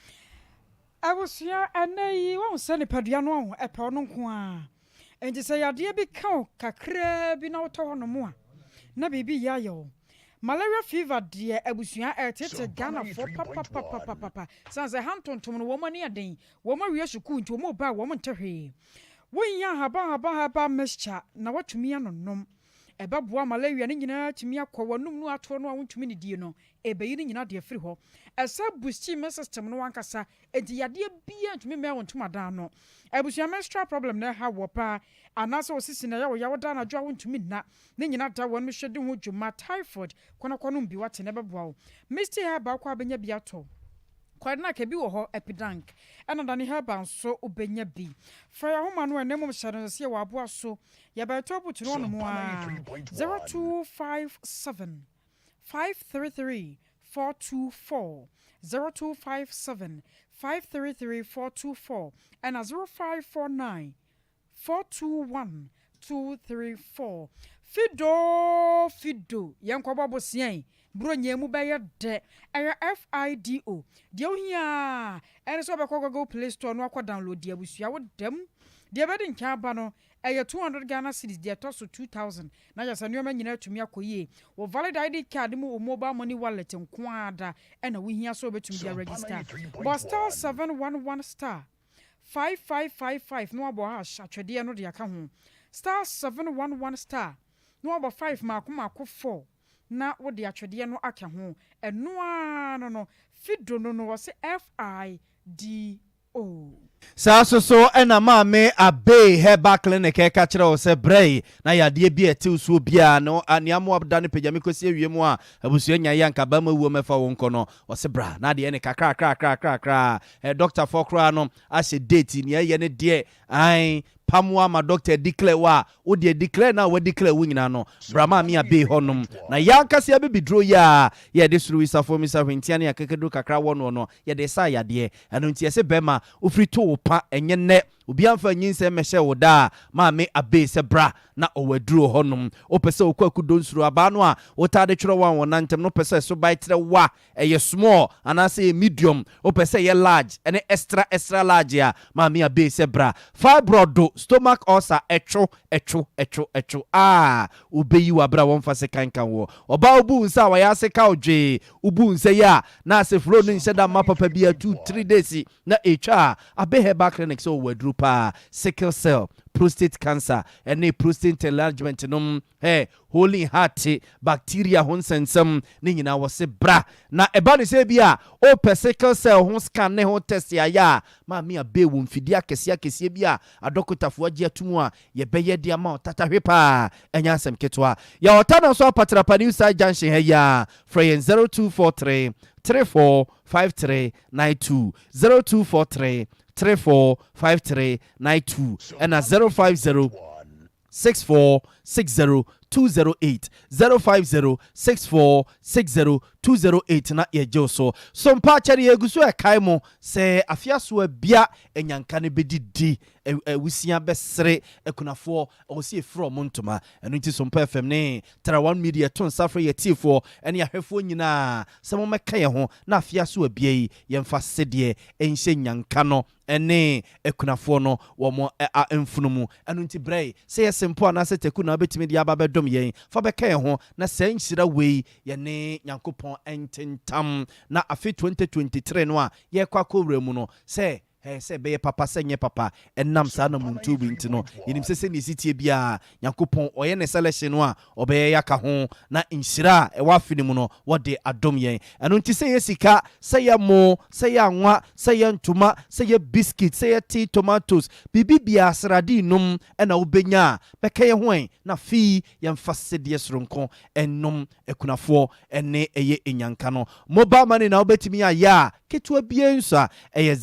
Abusua, ɛnnɛ yi, woahu sɛ nipadua no ahu, ɛpɛ ɔno nko ara. Enti sɛ yadeɛ bi ka wo kakraa bi na wotɔ hɔnom a, na biribi reyɛ ayɛ wo. Malaria fever deɛ abusua, ɛreteetee Ghanafoɔ papapapapapa. Sane sɛ ha ntontom no, wɔn ani yɛ den, wɔn awie sukuu nti wɔn reba a wɔn nte hwee. Wohia ahaban ahaban herbal mixture na woatumi anonom. Ɛbɛboa malaria no nyinaa atumi akɔ w'anum no atoɔ no a wontumi nnidie no, Ɛbɛyi ne nyinaa de afiri hɔ. Ɛsan boosti immune system no ankasa, enti yadeɛ biara ntumi mmɛn wo ntomadan ano. Abusua menstrual problem na ɛha woɔ paa, anaasɛ wo sisi na ɛyɛ wo ya, woda anadwo a wontumi nna, ne nyinaa da w'anom hwɛ di ho dwuma, typhoid, kɔnɔkɔnom bi wate na ɛbɛboa wo. Misty herbal wokɔ a bɛnya bi atɔ. Kwadnak ebi wɔ hɔ, Epidank, ɛna Dani herbal nso wobɛnya bi. Fra yɛn ahoma no ɛnɛ mmom hyɛ no nso sɛ yɛwɔ aboa so, yɛbɛtɔ butu no hɔnom ara, 0257. 533 424, 0257 533 424 ɛna 0549 421 234. Fido Fido yɛnkɔbɔ bosea yi Buronya mu bɛyɛ dɛ ɛyɛ FIDO Deɛ wohia ara ɛne sɛ wobɛkɔ Google Play Store no akɔ downloadi abusua wo dam Deɛ ɛbɛdi nkan aba no Ɛyɛ 200 Ghana cedis deɛ ɛtɔ so 2000 na kyerɛ sɛ nneɛma nyinaa atumi akɔ yie. Wo valid ID card mu wo mobile money wallet nko ara da na wohia sɛ wobɛtumi de aregister. Bɔ star 711 star 5555 na wabɔ hash atwɛdeɛ no de aka ho. Star 711 star na wabɔ 5 mmaako mmaako 4 na wode atwɛdeɛ no aka ho. Ɛno ara no no, Fido no no wɔse FIDO.
Saa nso so na Maame Abbey Herbal Clinic reka kyerɛ wo sɛ brɛ yi na yadeɛ bi a ɛtew soɔ biara no nea mmoa da no pagya me kɔsi awie mu a abusua nya yɛ anka barima wuo mɛfa wo nkɔ no ɔse bra na adeɛ ne kakrakrakrakrakra ɛ dɔktafoɔ koraa no ahyɛ date nea ɛyɛ ne deɛ ae pam wo ama dɔkta declare wo a wo deɛ declare no a wa declare wo nyinaa no bra Maame Abbey hɔ nom na yɛ ankasa abibiduro yi a yɛde soro wisafo misa hwentia ne akakaduro kakra wɔ noɔ no yɛde sa yadeɛ Ɛno nti yɛse bɛma wofiri to wo pa ɛnyɛ nnɛ obiara mfa nyinsɛn mmɛhyɛ wo da a maame Abey sɛ bra na ɔwɔ aduro hɔ nom wopɛ sɛ wokɔ akudo nsuro abaa no a wotaa de twerɛ wo a wɔn nantam no wopɛ sɛ ɛso bae trɛ wa ɛyɛ small anaasɛ ɛyɛ medium wopɛ sɛ ɛyɛ large ɛne extra extra large a maame Abey sɛ bra fibroid do. Stomach ulcer ɛtwo, ɛtwo, ɛtwo, ɛtwo aa Wobɛyi wo aberɛ a wɔmfa sekan nka woɔ. Ɔbaa wobu wo nsa a wayɛ ase ka wo dwee. Wobu wo nsa yi a na ase flow no nhyɛ da mma papa biara 2, 3 days na ɛtwa a. Abe Herbal Clinic sɛ wɔwɔ aduro paa sickle cell, prostate cancer ɛne prostate enlargement nom, hɛ holy heart, bacteria ho nsɛnsɛm ne nyinaa wɔ se bra. Na ɛba ne sɛ bi a wopɛ sickle cell ho scan ne ho test ayɛ a, maame Abe wɔ mfidie akɛseɛ akɛseɛ bi a adɔkotafoɔ agye ato mu a yɛbɛyɛ de ama wo tatahwe paa, ɛnyɛ asɛm ketewa. Yɛwɔ ta no so Apatrapa New Side Junction ha yi a, frɛ yɛn 0243 345392, 0243 345392, ɛna 050 6460 208, 050 6460 208 na yɛgye wo so. So mpa akyɛre yɛgu so ɛkae mo sɛ afiaso bia anyanka no bɛdidi, awusia bɛsere, akunafoɔ ɛwɔ sɛ yɛfiri ɔmo ntoma. Ɛno nti Sompa FM ne Tarawan Media to nsa frɛ yɛtiefoɔ ɛne ahwɛfoɔ nyinaa sɛ mommɛka yɛn ho na afiaso abia yi yɛmfa sedeɛ ɛnhyɛ nyanka no ɛne akunafoɔ no wɔn mfunu mu. Ɛno nti brɛ sɛ yɛ simple anaasɛ taku na wobɛtumi de aba bɛdom yɛn, fa bɛka yɛn ho na saa nhyira wei yɛne Nyankopɔn ntentam na afe 2023 no a yɛkɔ akɔwura mu no, sɛ ɛyɛ sɛ ɛbɛyɛ papa sɛ nyɛ papa, ɛnam saa na muntu bi nti no, yɛnim sɛ sɛne ɛsi tie biara Nyankopɔn ɔyɛ ne selection no a ɔbɛyɛ yɛaka ho na nhyira a ɛwɔ afe no mu no wɔde adom yɛn. Ɛno nti sɛ yɛ sika, sɛ yɛ mo, sɛ yɛ anwa, sɛ yɛ ntoma, sɛ yɛ biscuit, sɛ yɛ tea, tomatoes, biribi biara srade nom ɛna wobɛnya a, bɛka yɛ ho ɛn na afei yɛmfa sedeɛ soronko ɛnom akunafoɔ ɛne ɛyɛ enyanka no. Mobile money na wobɛtumi ayɛ a, ketewa biara nso a ɛyɛ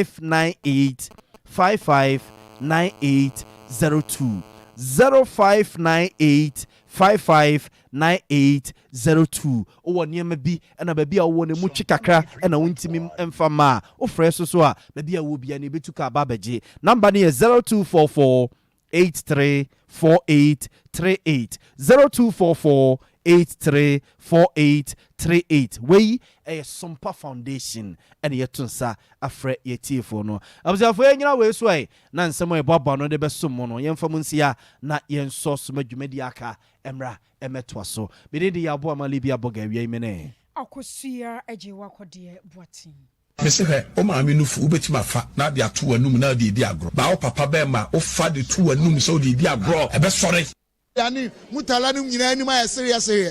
0598 55 9802, 0598 55 9802. Wowɔ nneɛma bi ɛna baabi a wowɔ no mu twe kakra ɛna wontumi mfa ma a, wofrɛ so so a, baabi a wowɔ bia no yɛbɛtu ka aba abɛgye. Number no yɛ 0244 834838, 0244 834838. Wei ɛyɛ Sompa Foundation ɛne yɛto nsa afrɛ yɛtiefoɔ no. Abusuafoɔ, yɛnyina wei so ɛ na nsɛm a yɛboaboa no de bɛsom mu no, yɛmfa mu nsia na yɛnsɔ soma dwumadi aka mmra ɛmɛtoa so. Mede de yɛ aboa ma Libia bɔga awia yi mene
Akosua agye wakɔdeɛ Boaten.
Mese hwɛ, wo maame nufu wobɛtumi afa na ade ato w'anum na ade edi agorɔ, baa wo papa bɛrima wofa de to w'anum sɛ wode edi agorɔ, ɛbɛsɔre.
Ne Mutala no nyinaa anim ayɛ sereɛ sereɛ.